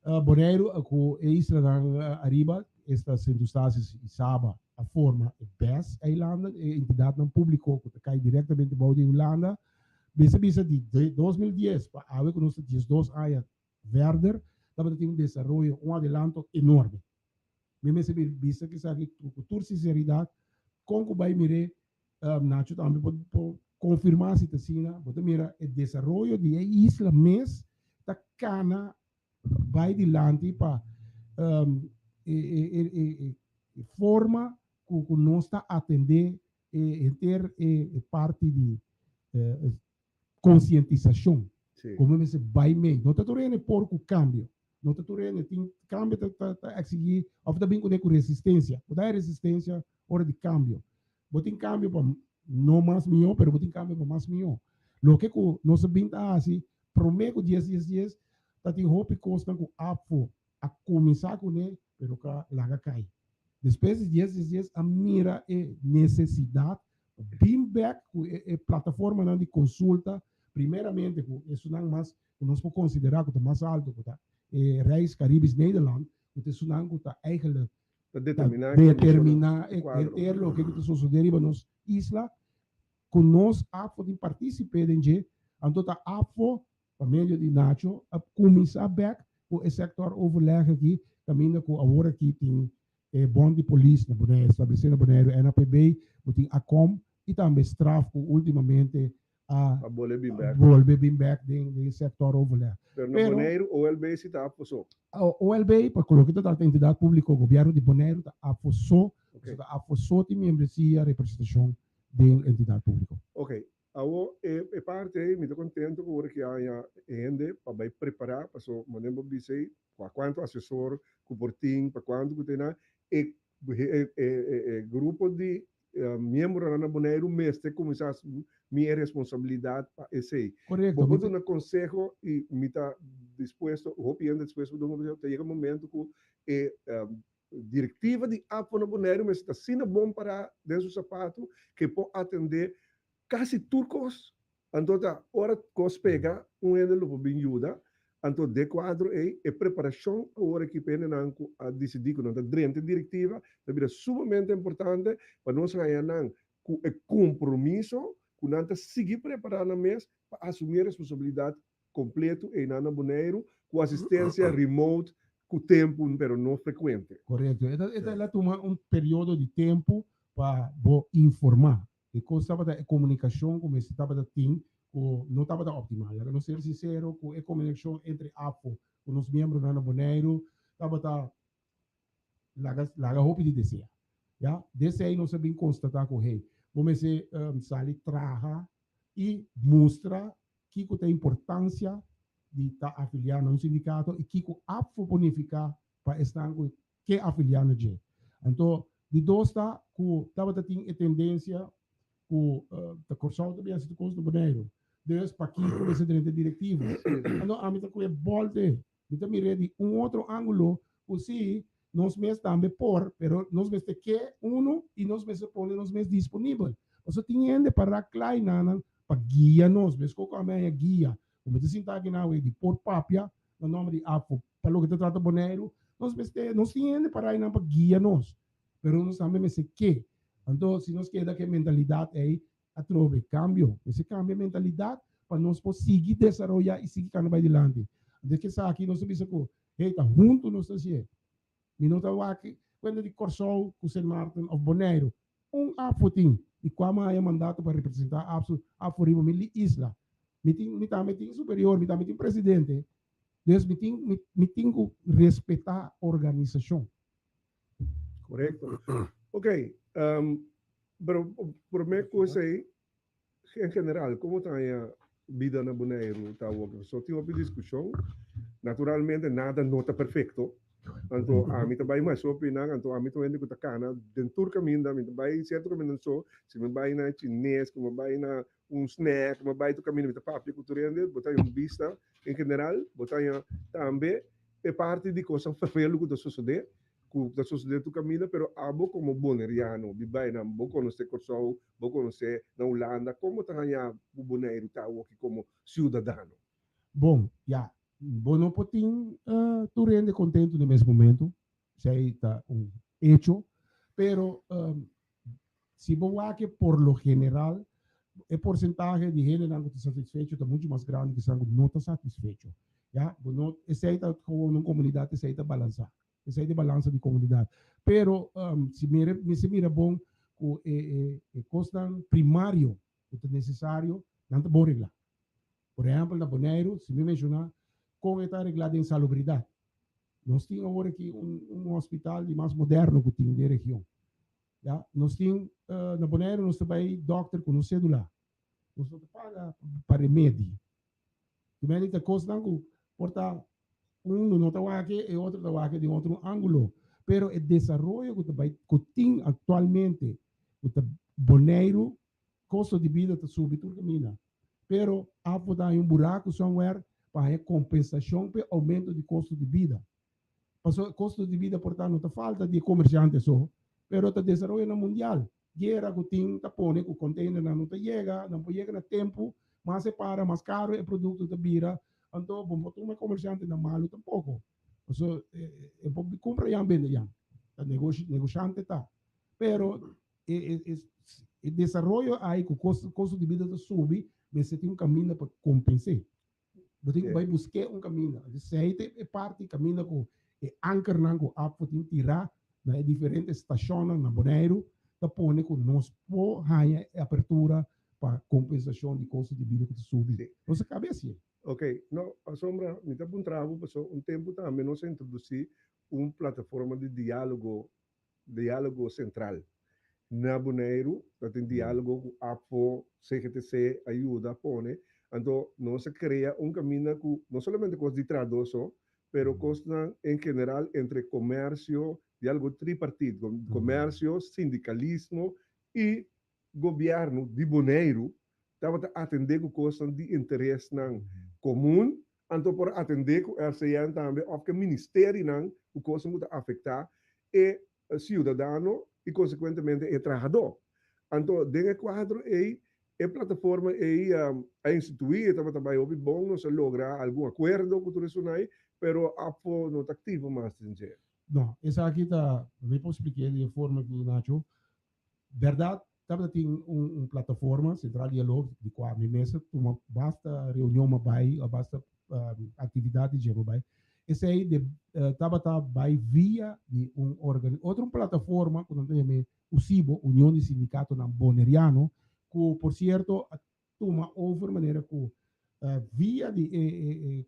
Boneiru ku e islanan ariba, esta Sint Eustatius i Saba, a forma e bes eilanden, e entidatnan públiko ku ta kai direktamente bou di Hulanda. Mester bisa di 2010 pa awe ku nos ta 12 aña verder, tabata tin un desaroyo, un adelanto enorme. Mi mester bisa esaki ku tur sinseridat, kon ku bai mir'é, Nacho tambe por por konfirmá si ta asina, bo ta mira e desaroyo di e isla mes ta kana bai dilanti pa e e e e forma ku ku nos ta atendé e henter e parti di konsientisashon. Komo mester bai mei. No ta tur hende por ku kambio. No ta tur hende tin kambio ta ta ta eksigí òf ta bin kuné ku resistensia. Bo ta hay resistensia ora di kambio. Bo tin kambio pa no mas mihó pero bo tin kambio pa mas mihó. Loke ku nos a bin ta hasi promé ku dies dies dies ta tin hopi kosnan ku APFO a kuminsá kuné pero ka laga kai. Despues di dies dies dies a mira e nesesidat pa bin bèk ku e e plataformanan di konsulta primeramente ku esunnan mas ku nos por konsiderá ku ta mas alto ku ta e Reis Caribisch Nederland ku ta esunnan ku ta eigenlijk Ta ta determiná e determiná kondishonnan, e e kuadro. henter loke ku ta sosodé riba nos isla ku nos APFO tin partísipe den dje, anto ta APFO pa medio di Nacho a kuminsá bèk ku e sector overleg aki kaminda ku awor aki tin e bond di polis na Boneiru, establesé na Boneiru, NAPB, bo tin ACOM i tambe straf ku últimamente a A bolbe bin bèk. bolbe bin bèk den den sector overleg. Pero na Pero Boneiru OLB si ta APFO so. OLB, pa ku loke ta trata entidat públiko, gobièrnu di Boneiru ta APFO so, Oké. pasobra ta APFO so tin miembresia, representashon den entidat públiko. Oké, Awo e e parti ei mi ta contento cu ora ki haña hende pa bay prepara paso manera bo bisa ei pa cuanto asesor cu por tin pa cuanto cu ta einan e e e e grupo di miembronan na Boneiru mester cuminsa asumi e responsabilidad pa esey. Correcto, Bo mi por ta duna conseho y mi ta dispuesto hopi hende dispuesto pa duna conseho ta yega momento cu e directiva di APFO na Boneiru mester ta asina bon para den su zapato cu e por atende. Kasi tur kos. Anto ta ora kos pega, un hende lo por bin yuda. Anto den kuadro ei, e preparashon awor aki pa hendenan ku a disidí ku nan ta drenta e direktiva ta bira sumamente importante pa nos haña nan ku e kompromiso ku nan ta sigui prepará nan mes pa asumí e responsabilidat kompleto einan na Boneiru ku asistensia remote ku tempu pero no frekuente. Korekto. E ta e ta tuma un periodo di tempu pa bo informá. E kos tabata e komunikashon ku mester tabata tin ku no tabata optimal. Laga nos ser sinsero ku e komunikashon entre AFO ku nos miembronan na Boneiru tabata laga laga hopi di desea. Ya, desei nos a bin konstatá ku hey, bo mester sali traha i mustra kiko ta e importansia di ta afiliá na un sindikato i kiko AFO por nifiká pa esnan ku ke afiliá na dje. Anto, di dos ta ku tabata tin e tendensia ku ta Kòrsou ta bin hasi tur kos na Boneiru. Dus pakiko mester drenta e direktiva? Anto ami ta ku e bòlte. Mi ta mir'é di un otro ángulo ku si nos mes tambe por, pero nos mester ke unu i nos mester pone nos mes disponibel. Pasobra tin hende pará kla einan pa guia nos. Meskos ku ami haña guia. Ku mi ta sinta aki na awe di por papia na nòmber di AFO pa loke ta trata Boneiru, nos mester, nos tin hende pará einan pa guia nos, pero nos tambe mester ke. Anto si nos keda ku e mentalidat ei, atrobe kambio. Mester kambia e mentalidat pa nos por sigui desaroyá i sigui kana bai dilanti. Anto ke esaki nos ta bisa ku, hey, ta huntu nos ta hasié. Mi no ta wak kuenta di Kòrsou ku Sint Maarten òf Boneiru. Un AFO tin, di kua mi a haña mandato pa representá AFSU, AFO riba mi isla. Mi tin, mi tambe tin superior, mi tambe tin presidente. Dus mi tin, mi, mi tin ku respetá organisashon. Korekto. Ok, pero promé ku esei, en general, komo ta haña bida na Boneiru ta awor? Pasobra tin hopi diskushon. Naturalmente nada no ta perfekto. Anto ami ta bai mas hopi nan, anto ami ta un hende ku ta kana den tur kaminda, mi ta bai sierto kaminda so, si mi bai na chines, ku mi bai na un snack, mi bai tur kaminda mi ta papia ku tur hende, bo ta haña un bista en general, bo ta haña tambe e parti di kosnan ferfelu ku ta sosodé, ku ta sosodé tur kaminda, pero abo komo boneriano biba einan, bo konosé Kòrsou, bo konosé na Hulanda, kon bo ta haña ku Boneiru ta awoki komo siudadano? Bon, ya, bo no por tin tur hende kontentu na mes momento, esei ta un hecho, pero si bo wak por lo general e porsentahe di hendenan ku ta satisfecho ta muchu mas grandi ku esnan ku no ta satisfecho. Ya, bo no, esei ta gewoon un komunidat, esei ta balansá, esei ta e balansa di komunidat. Pero si mira, mester mira bon ku e e kosnan primario ku ta nesesario, nan ta bon reglá. Por ehèmpel na Boneiru, si mi menshoná kon e ta reglá den salubridat. Nos tin awor aki un un hospital di mas moderno ku tin den region. Ya, nos tin na Boneiru nos ta bai dòkter ku nos sedula. Nos no ta paga pa remedi. Di manera ta kosnan ku por ta un no ta wak e otro ta wak den otro ángulo. Pero e desaroyo ku ta bai ku tin aktualmente ku ta Boneiru kosto di bida ta subi tur kaminda. Pero APFO ta haña un buraku somewhere pa haña kompensashon pa e oumento di kosto di bida. Pasobra kosto di bida por ta no ta falta di e komersiante so, pero ta desaroyonan mundial. Guera ku tin ta pone ku konteinernan no ta yega, nan por yega na tempu, mas e para mas karu e produkto ta bira, anto bo no por tuma e komersiantenan malu tampoko. Pasobra e por kumpra yan bende yan, ta negoshante ta. Pero e e desaroyo ai ku kosto di bida ta subi, mester tin un kaminda pa kompens'é. Bo tin ku bai busk'é un kaminda. Esei ta e parti kaminda ku e ankernan ku APFO tin tirá na e diferente stashonnan na Boneiru ta pone ku nos por haña e apertura pa kompensashon di kosto di bida ku ta subi. Nos a kabe hasié. Ok, no, pasobra mi ta puntra bo pasobra un tempu tambe nos a introdusí un plataforma di diálogo Diálogo Sentral. Na Boneiru ta tin diálogo ku APFO, CGTC a yuda pone. Anto nos a krea un kaminda ku no solamente kos di trahadó so, pero kosnan en general entre komersio, diálogo tripartit, komersio, sindikalismo i gobièrnu di Boneiru tabata atendé ku kosnan di interesnan komun, anto por atendé ku RCN tambe òf ku e ministerionan ku kosnan ku ta afektá e siudadano i konsekuentemente e trahadó. Anto den e kuadro ei E plataforma ei a instituí, e tabata bai hopi bon, nos a logra algun akuerdo ku tur esunai, pero APFO no ta aktivo mas den dje. No, esaki ta, mi por splik'é di e forma aki, Nacho. Bèrdat, tabata tin un plataforma, Central Dialoog, di kua mi mes a tuma basta reunion a bai, o basta aktividat di dje a bai. Esei de tabata bai via di un organi, otro plataforma ku nan ta yam'é USIBO, Union di Sindikatonan Boneriano, ku por sierto a tuma over manera ku via di e e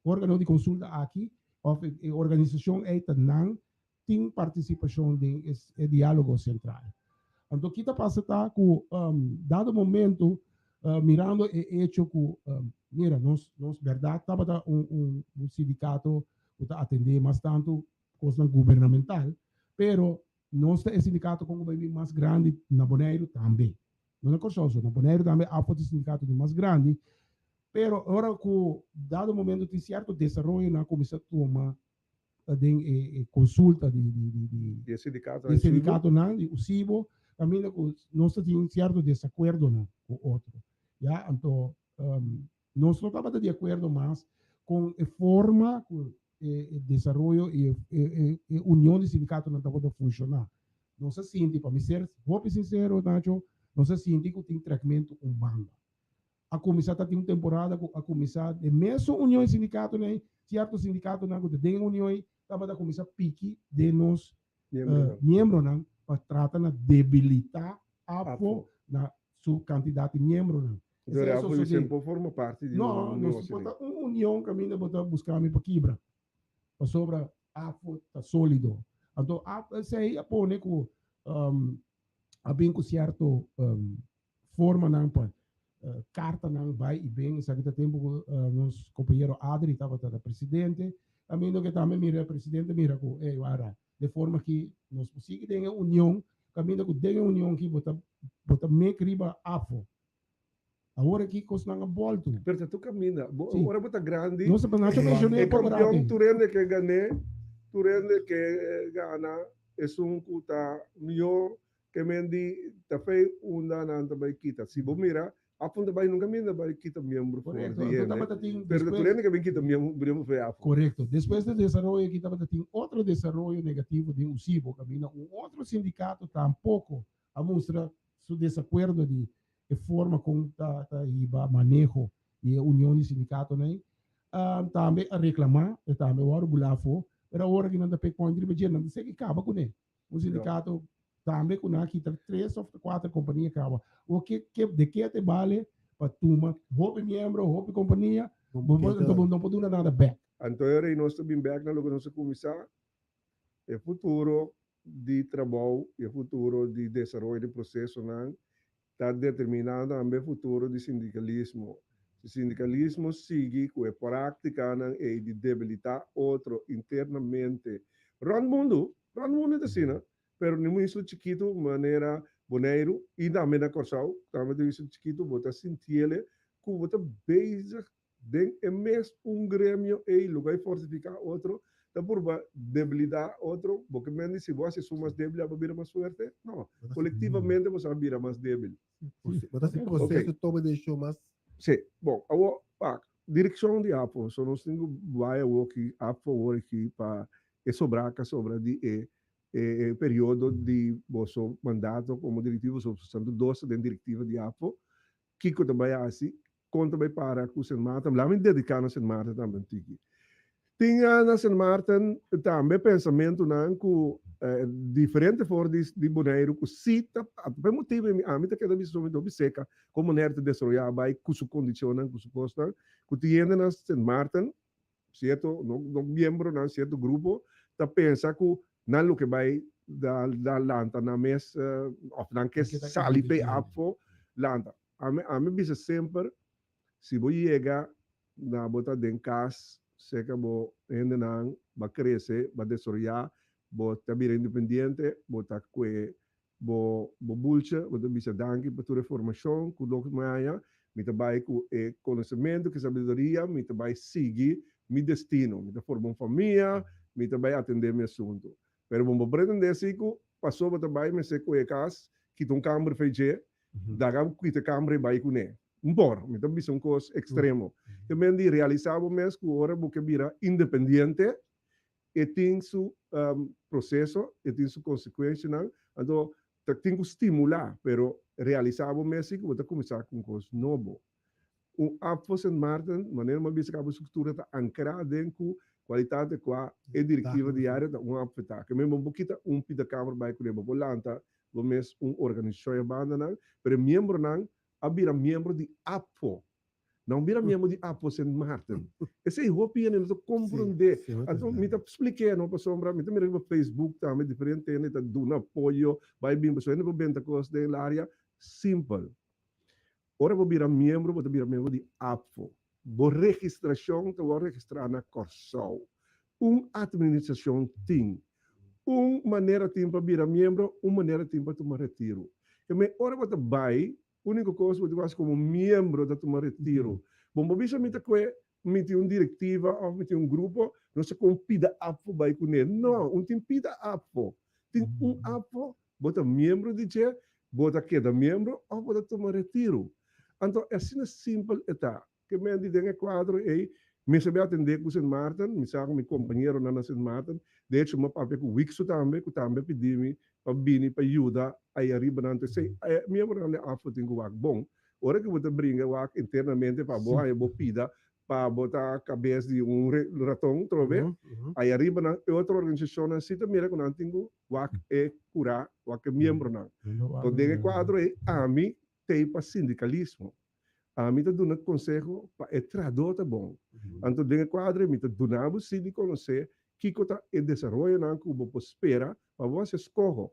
organo di konsulta aki òf e organisashon ei ta nan tin partisipashon den e diálogo sentral. Anto ki ta pasa ta ku dado momento mirando e echo ku mira nos nos bèrdat tabata un un sindikato ku ta atendé mas tantu kosnan gubernamental pero nos ta e sindikato kon ku bai bin mas grandi na Boneiru tambe. No na Kòrsou so, na Boneiru tambe AFO ta e sindikato di mas grandi pero ora ku dado momento tin sierto desaroyo nan a kuminsá tuma den e konsulta di di di di Di e sindikato di e sindikatonan di USIBO kaminda ku nos ta tin sierto desakuerdonan ku otro ya anto nos no tabata di akuerdo mas kon e forma ku e desaroyo i e e union di sindikatonan tabata funshoná. Nos a sinti pa mi ser hopi sinsero Nacho nos a sinti ku tin trekmentu un banda. A kuminsá ta tin un temporada ku a kuminsá den mesun union e sindikatonan ei, sierto sindikatonan ku ta den e union ei tabata kuminsá piki den nos miembronan pa trata na debilitá APFO na su kantidat di miembronan. Esei a sosodé. Por forma parti di un union. No, nos por ta un union kaminda bo ta buska mi pa kibra, pasobra APFO ta sólido. Anto esei a pone ku a bin ku sierto formanan pa kartanan bai i bin. Esaki ta tempu ku nos kompañero Adri tabata ta presidente. Kaminda ku e tambe mira, presidente mira ku ey wara de forma ki nos por sigui den e union, kaminda ku den e union ki bo ta bo ta mek riba afo. Awor aki kosnan a boltu. Pero ta tur kaminda. Bo ora bo ta grandi, Nos ta Nacho menshoné e kampion tur hende ke gané, tur hende ke gana esun ku ta mihó Ke men di ta fei unda nan ta bai kita. Si bo mira, Afo ta bai nunca minda bai kita miembro for di hende. Pero ta tur hende ke bin kita miembro for Afo. Korekto. Despues di desaroyo aki tabata tin otro desaroyo negativo den USIBO kaminda un otro sindikato tampoko a mustra su desakuerdo di e forma kon ta hiba maneho di e union di sindikatonan ei. Tambe a reklamá, e tambe a wòrdu bulá afó, pero awor aki nan ta pek pòint riba dje, nan ta seki kaba kuné. Un sindicato tambe cu nan a kita tres of cuater compania caba. O ke ke de ke te bale pa tuma hopi miembro, hopi compania, bo bo no por duna nada bek. Anto e rei nos ta bin bek na loke nos a cuminsa, e futuro di trabou y e futuro di desaroyo di procesonan ta determina tambe e futuro di sindicalismo. Si sindicalismo sigui cu e practicanan ey di debilita otro internamente rond mundo, rond mundo ta asina, pero den un isla chikito manera Boneiru y tambe na Corsou, tambe ta un isla chikito, bo ta sintiele cu bo ta bezig Den e mes un gremio ei lo bai fortifiká otro, ta purba debilitá otro. Bo ke men di si bo hasi esun mas débil abo bira mas fuerte? No, kolektivamente boso a bira mas débil. Bo ta hasi proseso toma desishon mas. Sí, bon, awor wak, direkshon di APFO, so nos tin ku bai awor ki APFO awor aki pa e sobrá ka sobra di e e periodo di boso mandato komo direktivo, so boso dos ta den direktiva di APFO, kiko ta bai hasi Kon ta bai para ku Sint Maarten? Laat mi dediká na Sint Maarten tambe un tiki. Tin na Sint Maarten tambe pensamentunan ku diferente for di di Boneiru ku si ta pa e motibu ei ami ta keda bisa mi hopi seka kon Boneiru ta desaroyá bai ku su kondishonnan ku su kosnan ku tin hende na Sint Maarten sierto no no miembronan sierto grupo ta pensa ku nan loke bai da da lanta nan mes òf nan ke sali p'e afo lanta. Ami ami bisa semper si bo yega na bo ta den kas serka bo hendenan ba krese ba desaroyá bo ta bira independiente bo ta kue bo bo bultje bo ta bisa danki pa tur e formashon ku lo mi haña mi ta bai ku e konosementu ku e sabiduria mi ta bai sigui mi destino mi ta forma un famia mi ta bai atendé mi asuntu pero bo no por pretendé si ku paso bo ta bai mester kue kas kita un kamber fei dje. Daga kita kamber i bai kuné. Un por, mi ta bisa un kos ekstremo. Ke men di realisá bo mes ku ora bo ke bira independiente, e tin su proseso, e tin su konsekuenshanan, anto ta tin ku stimulá, pero realisá bo mes si ku bo ta kuminsá ku un kos nobo. Un APFO Sint Maarten, manera mi a bisa kaba struktura ta ankrá den ku kualitat di kua e direktiva diario ta un APFO ta. Ke men bo por kita un pida kamer bai kuné, bo por lanta bo mes un organisashon e bandanan, pero e miembronan a bira miembro di APFO. Nan bira miembro di APFO Sint Maarten. Esei hopi hende no ta komprondé. Anto mi ta splik'é no pasobra mi ta mira riba Facebook tambe diferente hende ta duna apoyo bai bin pasobra hende por benta kos den el área simpel. Ora bo bira miembro bo ta bira miembro di APFO. Bo registrashon ta wòrdu registrá na Kòrsou. Un atministrashon tin. Un manera tin pa bira miembro, un manera tin pa tuma retiru. Kemey ora bo ta bai, úniko kos bo tin ku hasi komo miembro ta tuma retiru. Bo no por bisa mi ta kue mi tin un direktiva òf mi tin un grupo, nos ta kon pida APFO bai kuné. No, un tin pida APFO. Tin un APFO Bo ta miembro di dje, bo ta keda miembro òf bo ta tuma retiru. Anto asina simpel e ta. Ke men di den e kuadro ei, mi sa bin atendé ku Sint Maarten, mi sa ku mi kompañeronan na Sint Maarten, de hecho mi a papia ku Wikso tambe, ku tambe a pidi mi pa bini pa yuda ei ariba nan. Anto esei e miembronan di AFO tin ku wak bon. Ora ku bo ta bringa wak internamente pa bo haña bo pida pa bo ta kabes di un raton trobe, ei ariba nan e otro organisashonnan si ta mira ku nan tin ku wak e kurá, wak e miembronan. Enton den e kuadro ei ami t'ei pa sindikalismo. Ami ta duna konseho pa e trahadó ta bon. Anto den e kuadro ei mi ta duna bo si di konosé kiko ta e desaroyonan ku bo por spera pa bo hasi eskoho.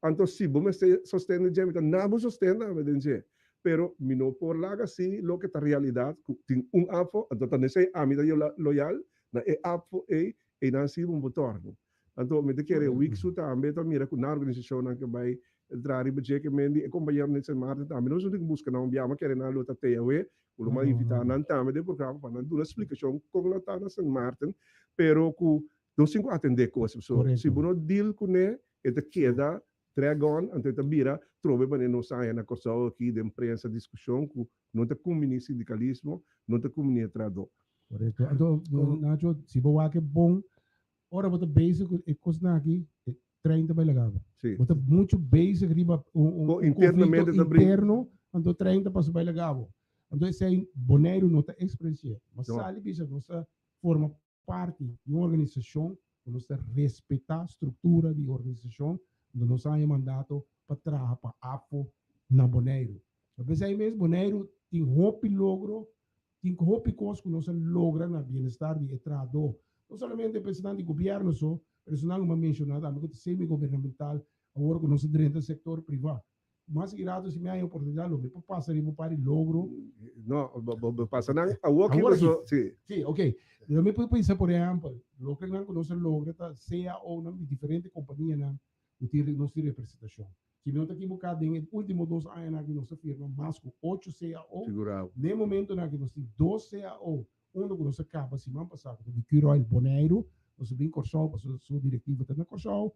Anto si bo mester sosten den dje mi ta na bo sosten tambe den dje. Pero mi no por laga si loke ta realidat ku tin un afo anto ta nesei ami ta loyal na e afo ei, einan si bo por tòrnu. Anto mi ta kere Wiksu tambe ta mira ku nan organisashonnan ke bai traha riba dje ke men di e kompañeronan di Sint Maarten tambe nos no tin ku buska nan un biaha ma kere nan lo ta TAW ku lo mas invitá nan tambe den programa pa nan duna splikashon kon nan ta na Sint Maarten pero ku nos tin ku atendé kos pasobra si bo no deal kuné e ta keda drag on anto e ta bira trobe manera nos a haña na Kòrsou aki den prensa diskushon ku no ta kumbiní sindikalismo no ta kumbiní e trahadó. Korekto. Anto Nacho si bo wak e bon Ora bo ta bezig ku e kosnan aki, e trein ta bai laga bo. Sí. Bo ta muchu bezig riba un, un, Ko un internamente konflikto ta bring. interno, anto trein ta pasa bai laga bo. Anto esei Boneiru no ta eksperensi'é. Mas No. sali bisa nos ta forma parti di un organisashon ku nos ta respetá struktura di organisashon, anto nos a haña mandato pa traha pa APFO na Boneiru. P'esei mes Boneiru tin hopi logro. Tin hopi kos ku nos a logra na bienestar di e trahadó. No solamente epesanan di gobièrnu so, pero esunnan ku mi a menshoná tambe ku ta semi-gubernamental awor ku nos a drenta sektor privá. Mas ki rato si mi haña oportunidat lo mi por pasa riba un par di logro. No, bo pasa nan awor ki Awor aki. paso, si. Si, ok. Lo mi por pensa por ehèmpel, lokenan ku nos a logra ta CAOnan di diferente kompanianan ku tin nos tin representashon. Si mi no ta ekiboká den e último dos añanan aki nos a firma mas ku ocho CAO. Figurá. Den e momentonan aki nos tin dos CAO, unu ku nos a kaba siman pasá ku ta di Curoil Boneiru, nos a bin Kòrsou pasobra su direktiva ta na Kòrsou,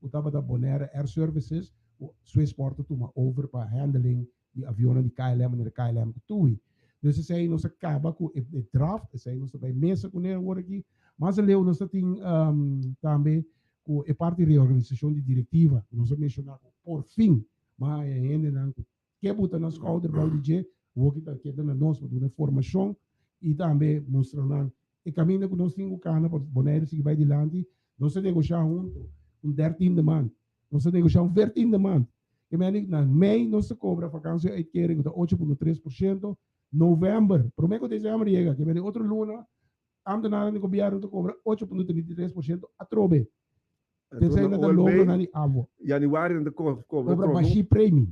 ku tabata Bonaire Air Services ku Swissport a tuma over pa handling di avionnan di KLM manera KLM ku TUI. Dus esei nos a kaba ku e draft, esei nos ta bai mesa kuné awor aki. Mas aleu nos ta tin tambe ku e parti reorganisashon di direktiva ku nos a menshoná ku por fin mas haya hendenan ku ke buta nan skouder bou di dje, awor ki ta keda na nos pa duna e formashon i tambe mustra nan e kaminda ku nos tin ku kana pa Boneiru sigui bai dilanti. Nos a negoshá huntu un dertiende maand, nos a negoshá un vertiende maand. E meni na mei nos ta kobra vakantie uitkering ku ta 8.3%, novèmber, promé ku desèmber yega, ke meni otro luna Ambtenaren di gobierno ta cobra 8.33% atrobe. P'esei nan ta logronan di abo. Januari nan ta cobra Cobra trobo. bashi premi.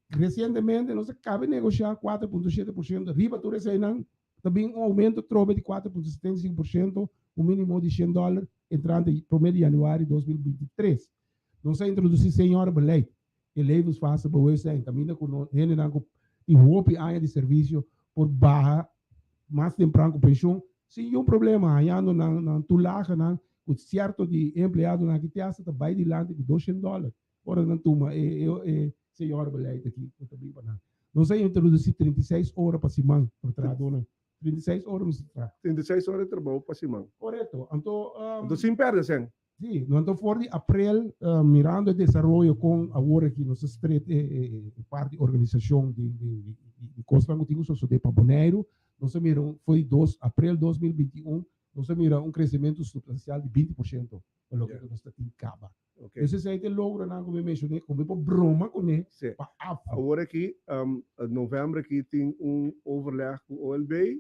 Recientemente nos a caba di negocia 4.7% riba tur eseinan ta bin un aumento atrobe di 4.75%, un minimo di shen dollar entrante prome di januari 2023. Nos a introduci seniorenbeleid, e levensfase bewustzijn, caminda cu no hendenan cu tin hopi aña di servicio por baha mas tempran cu pensioen sin niun problema, hañando nan nan toelagenan cu cierto di e empleadonan aki te hasta ta bay dilanti cu 200 dollar ora nan tuma e e e. señor beleid aki ku ta bin pa nan. Nos a introdusí 36 ora pa siman pa trahadónan. 36 ora mester traha. 36 ora di trabou pa siman. Korekto. Anto, Anto sin pèrdè sèn. Sí, no anto for di aprel mirando e desaroyo kon awor aki nos ta stret e parti organisashon di di kosnan ku tin ku sosodé pa Boneiru, nos a mira un for di dos aprel 2021 nos a mira un kresementu supstansial di 20% pa loke ku nos ta tin kaba. Entonces esei ta e logronan ku mi menshoné ku mi por broma kuné pa afo. Awor aki novèmber aki tin un overleg ku OLB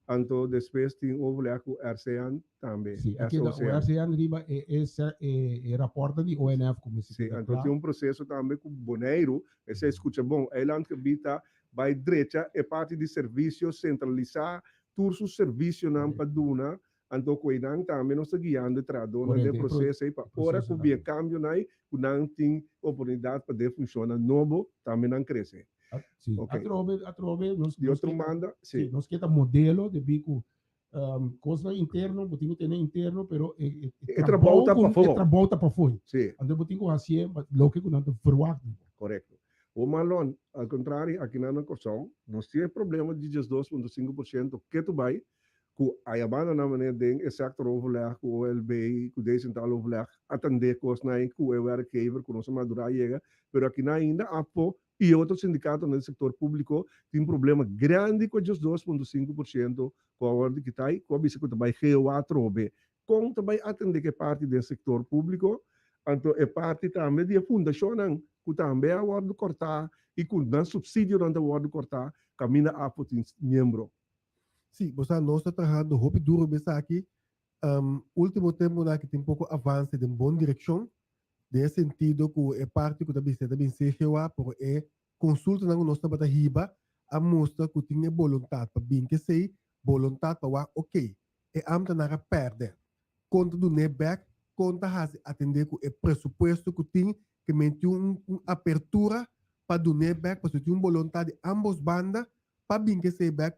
Anto despues tin overleg ku RCN tambe. Sí, a keda SOCN. RCN riba e e e e raportnan di ONF ku mester Sí, keda anto kla. tin un proseso tambe ku Boneiru, esei skucha bon, eilandgebied ta bai drecha e parti di servisio, sentralisá tur su servisionan pa duna, anto ku einan tambe nos ta guiando e trahadónan den Korekto, e pro proseso ei pa ora proseso ku bia tambe. kambionan ei ku nan tin oportunidat pa den funshonnan nobo tambe nan krese. Sí, Ok. atrobe, atrobe, nos, Di nos otro ke ta, manda, sí, sí. nos ke ta modelo debí ku um, kosnan interno, bo tin ku tene interno, pero e, e, e E trabou trabou ta ku, e pafó. trabou ta pafó. Sí. Anto bo tin ku hasié loke ku nan ta verwagt di bo. Korekto. Bo Marlon, al kontrario, akinan na Kòrsou, nos tin e problema di 12.5% ketu bai, ku aya banda nan manera den e sectoroverleg ku OLB, ku decentraal overleg, atendé kosnan ei ku e werkgever ku nos a madurá yega, pero akinan ainda APFO i e otro sindikatonan di sektor públiko tin problema grandi ku e 12.5% ku a wòrdu kitá i ku a bisa ku ta bai GOA atrobe. Kon ta bai atendé ku e parti den sektor públiko? Anto e parti tambe di e fundashonnan ku tambe a wòrdu kòrtá i ku nan supsidionan ta wòrdu kòrtá kaminda APFO tin miembro. Sí, bo sa nos ta trahando hopi duro riba esaki. Ultimo temponan aki tin poko avance den bon direccion, den e sentido cu e parti cu ta bisa ta bin CGOA, pero e consultanan cu nos tabata hiba a mustra cu tin e boluntad pa bin kesey, boluntad pa wak ok, e ambtenaar a perde, con ta dun'é bek, con ta haci atende cu e presupuesto cu tin, ke men tin un apertura pa dun'é bek, pasobra tin un boluntad di ambos banda pa bin kesey bek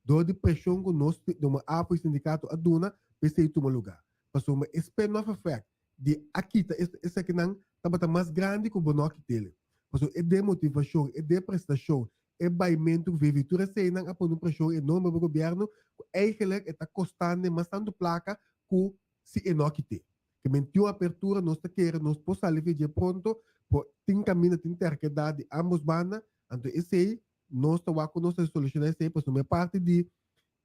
dor di preshon ku nos doma APO i sindikato a duna pa esei tuma lugá. Pasobra e spin-off effect di a kita esakinan tabata mas grandi ku bo no a kit'el. Pasobra e demotivashon, e deprestashon, e baimentu ku VV, tur eseinan a pone un preshon enorme riba gobièrnu ku eigenlijk e ta kostando mas tantu plaka ku si e no a kit'é. Ke men tin un apertura, nos ta kere nos por sali for dje pronto, por tin kaminda, tin terkedat di ambos banda, anto esei Nos ta wak ku nos ta solushoná esei pasobra e parti di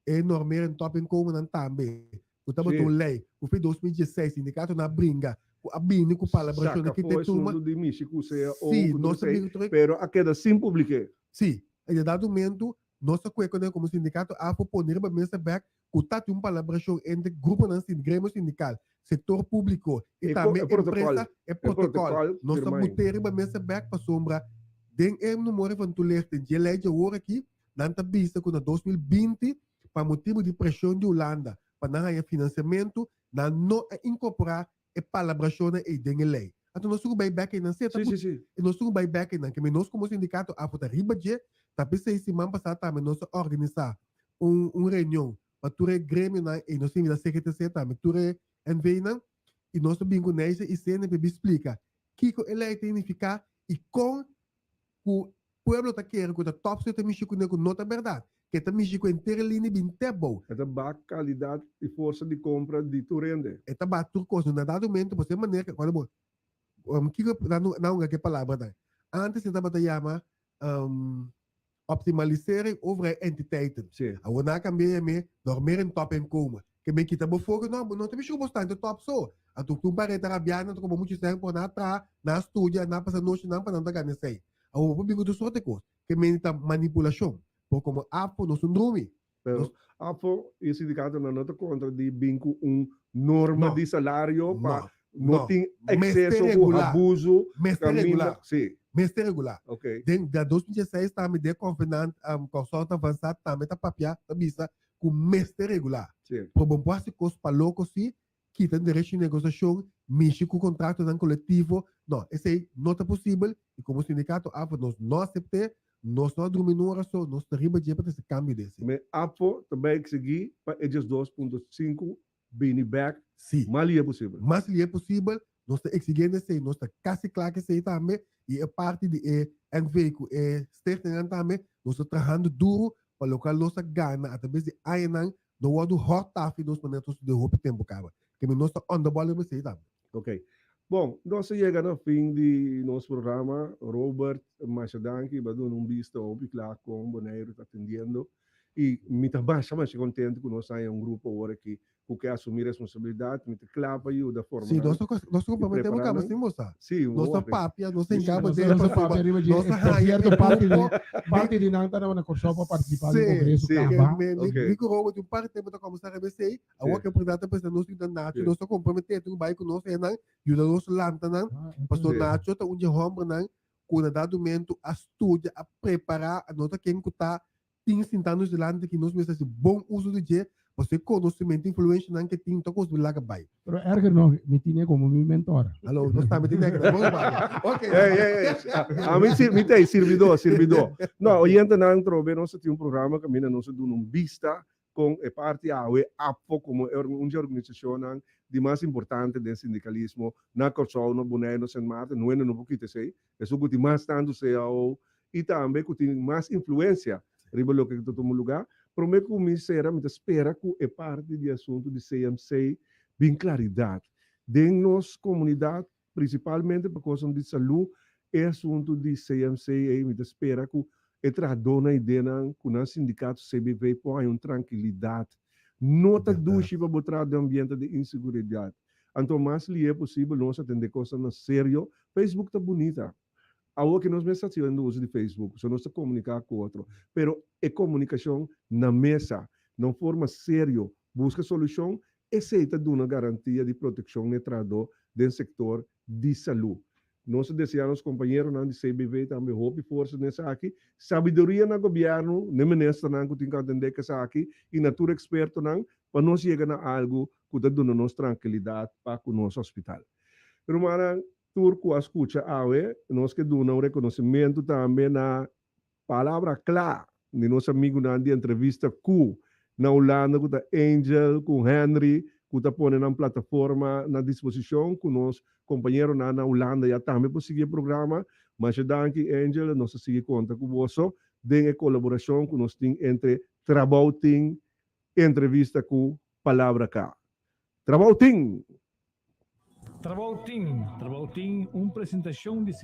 e normering topinkomennan tambe ku tabata un lei ku fin 2016 sindikatonan a bringa ku a bini ku palabrashon Saka di for kita esun di mishi ku sea o Sí, ku nos tur a esei bini tur pero a keda sin publik'é. Sí, e na dado momento nos a kue kuné komo sindikato AFO pone riba mesa bèk ku ta tin un palabrashon entre gruponan gremio sindikal, sektor públiko i E tambe e protokòl, empresa, e e protokòl. protokòl Nos a firmá. but'é riba mesa bèk pasobra den e numero van toelichting dje lei dje awor aki, nan ta bisa ku na 2020 pa motibu di preshon di Hulanda pa nan haña finansiamentu, nan no a inkorporá e palabrashonnan ei den e lei. Anto nos tin ku bai bèk einan. Sí, e ta Sí, sí, sí. Nos tin ku bai bèk einan. Keme nos komo sindikato AFO ta riba dje, ta p'esei siman pasá tambe nos a organisá un un reunion pa tur e gremionan ei. Nos a invitá CGTC tambe, tur e NVnan, i nos a bin ku Nijsse i CNP bin splika kiko e lei ta signifiká i kon ku pueblo ta kere ku ta tòpsel ta mishi kuné ku no ta bèrdat, ku e ta mishi ku henter e linia bin te bou. E ta baha kalidat i forsa di kompra di tur hende. E ta baha tur kos. Na dado momento bo ta manera ku bo kiko nan nan hunga ku e palabranan. Antes e tabata yama optimalisering overheid entiteiten. Awor nan a kambia yam'é normering topinkomen. Ke men kita bo foke no, bo no ta mishi ku bo sta den top so. Anto ku un pared ta rabia nan ta koba muchu sèn por nan a traha, nan a studia, nan a pasa nochinan pa nan ta gana esei. Awor bo por bin ku tur sorte kos. Ke men ta manipulashon. Por komo APFO nos un drumi. Pero APFO i sindikatonan no ta kontra di bin ku un norma No. di salario pa No. no No. tin Mester ekseso ku regulá. abuso Mester kaminda. regulá. Sí. Mester regulá. Ok. Den den 2016 tambe den konvenant um, Kòrsou ta avansá tambe ta papia ta bisa ku mester regulá. Sí. Pero bo por hasi kos pa loko si, kita derecho di negosiashon, mishi ku kontratonan kolektivo. No, esei no ta posibel i komo sindikato APFO nos no asept'é, nos no a drumi nun ora so, nos ta riba dje pa trese kambio den esei. Me APFO ta bai eksigí pa e 12.5 bini bèk Sí. mas lihe posibel. Mas lihe posibel. Nos ta exigiendo esei, nos ta kasi kla ku esei tambe i e parti di e NV ku e stichtingnan tambe, nos ta trahando duru pa lokual nos a gana atraves di añanan no wòrdu hòrtá fi nos manera nos den hopi tempu kaba. Kemi nos ta on the ball riba esei tambe. Ok. Bon, nos a yega na fin di nos programa. Robert, masha danki. Bo a duna un bista hopi kla kon Boneiru ta atendiendo. I mi ta masha masha kontentu ku nos haña un grupo awor aki ku ke asumí responsabilidat. Mi ta kla pa yuda forma Sí, nan nos ta nos ta i komprometé bo prepará kaba nan. sin bo sa. Sí, Nos ta hopi. papia, nos ta Sí, hinká bo nos den nos a pasobra papia riba dje. nos a Por haña sierto, e parti di grupo parti di nan ta na Kòrsou pa partisipá den Sí, kongreso Sí. ke kaba. me mi Ok. mi ku Robert un par di tempu ta kòmensá riba esei. Awor Sí. ke oportunidat ta presentá nos yuda Nacho, Sí. nos ta komprometé tur bai ku nos hennan, yuda nos lanta nan. Ah, ok. Pasobra Sí. Nacho ta un dje hòmbernan ku na dado momento a studia, a prepará, a nota ken ku ta tin sintá nos dilanti ki nos mester hasi bon uso di dje, pasobra e konosementu, influenshanan ke tin ta kos bo laga bai. Pero erger nog, mi tine komo mi mentor. Hallo, nos tambe tin nek, bon papia. Ok. Ey, ey, ey. Ami si, mi ta ei, sirbidó, sirbidó. No, oyentenan, trobe nos a tin un programa kaminda nos a duna un bista kon e parti awe APFO komo e un dje organisashonnan di mas importante den sindikalismo na Kòrsou, na Boneiru, na Sint Maarten, nuende no por kita esei, esun ku tin mas tantu cao i tambe ku tin mas influensia riba loke ku ta tuma lugá. Promé ku mi sera mi ta spera ku e parti di asuntu di CMC bin klaridat den nos komunidat, prinsipalmente pa kosnan di salú, e asuntu di CMC ei mi ta spera ku e trahadónan i denan ku nan sindikato CBV por haña un trankilidat. No ta dushi pa bo traha den ambiente di inseguridat. Anto mas lié posibel nos atendé kosnan na serio. Facebook ta bunita. Awor ke nos mes ta haciendo uso di Facebook, so nos ta komuniká ku otro. Pero e komunikashon na mesa, na un forma serio, buska solushon, esei ta duna garantia di protekshon na e trahadó den sektor di salú. Nos ta deseá nos kompañeronan di CBV tambe hopi forsa den esaki, sabiduria na gobièrnu, na e ministernan ku tin ku atendé ku esaki i na tur ekspertonan pa nos yega na algu ku ta duna nos trankilidat pa ku nos hospital. Rumannan, tur ku a skucha awe, nos ke duna un rekonosimentu tambe na Palabra kla di nos amigunan di entrevista ku na Hulanda ku ta Angel ku Henry ku ta pone nan plataforma na disposishon ku nos kompañeronan na Hulanda ya tambe por sigui e programa. Masha danki Angel, nos ta sigui konta ku boso den e kolaborashon ku nos tin entre Trabou Tin Entrevista ku Palabra Ka. Trabou Tin! Trabou Tin, Trabou Tin, un presentashon di.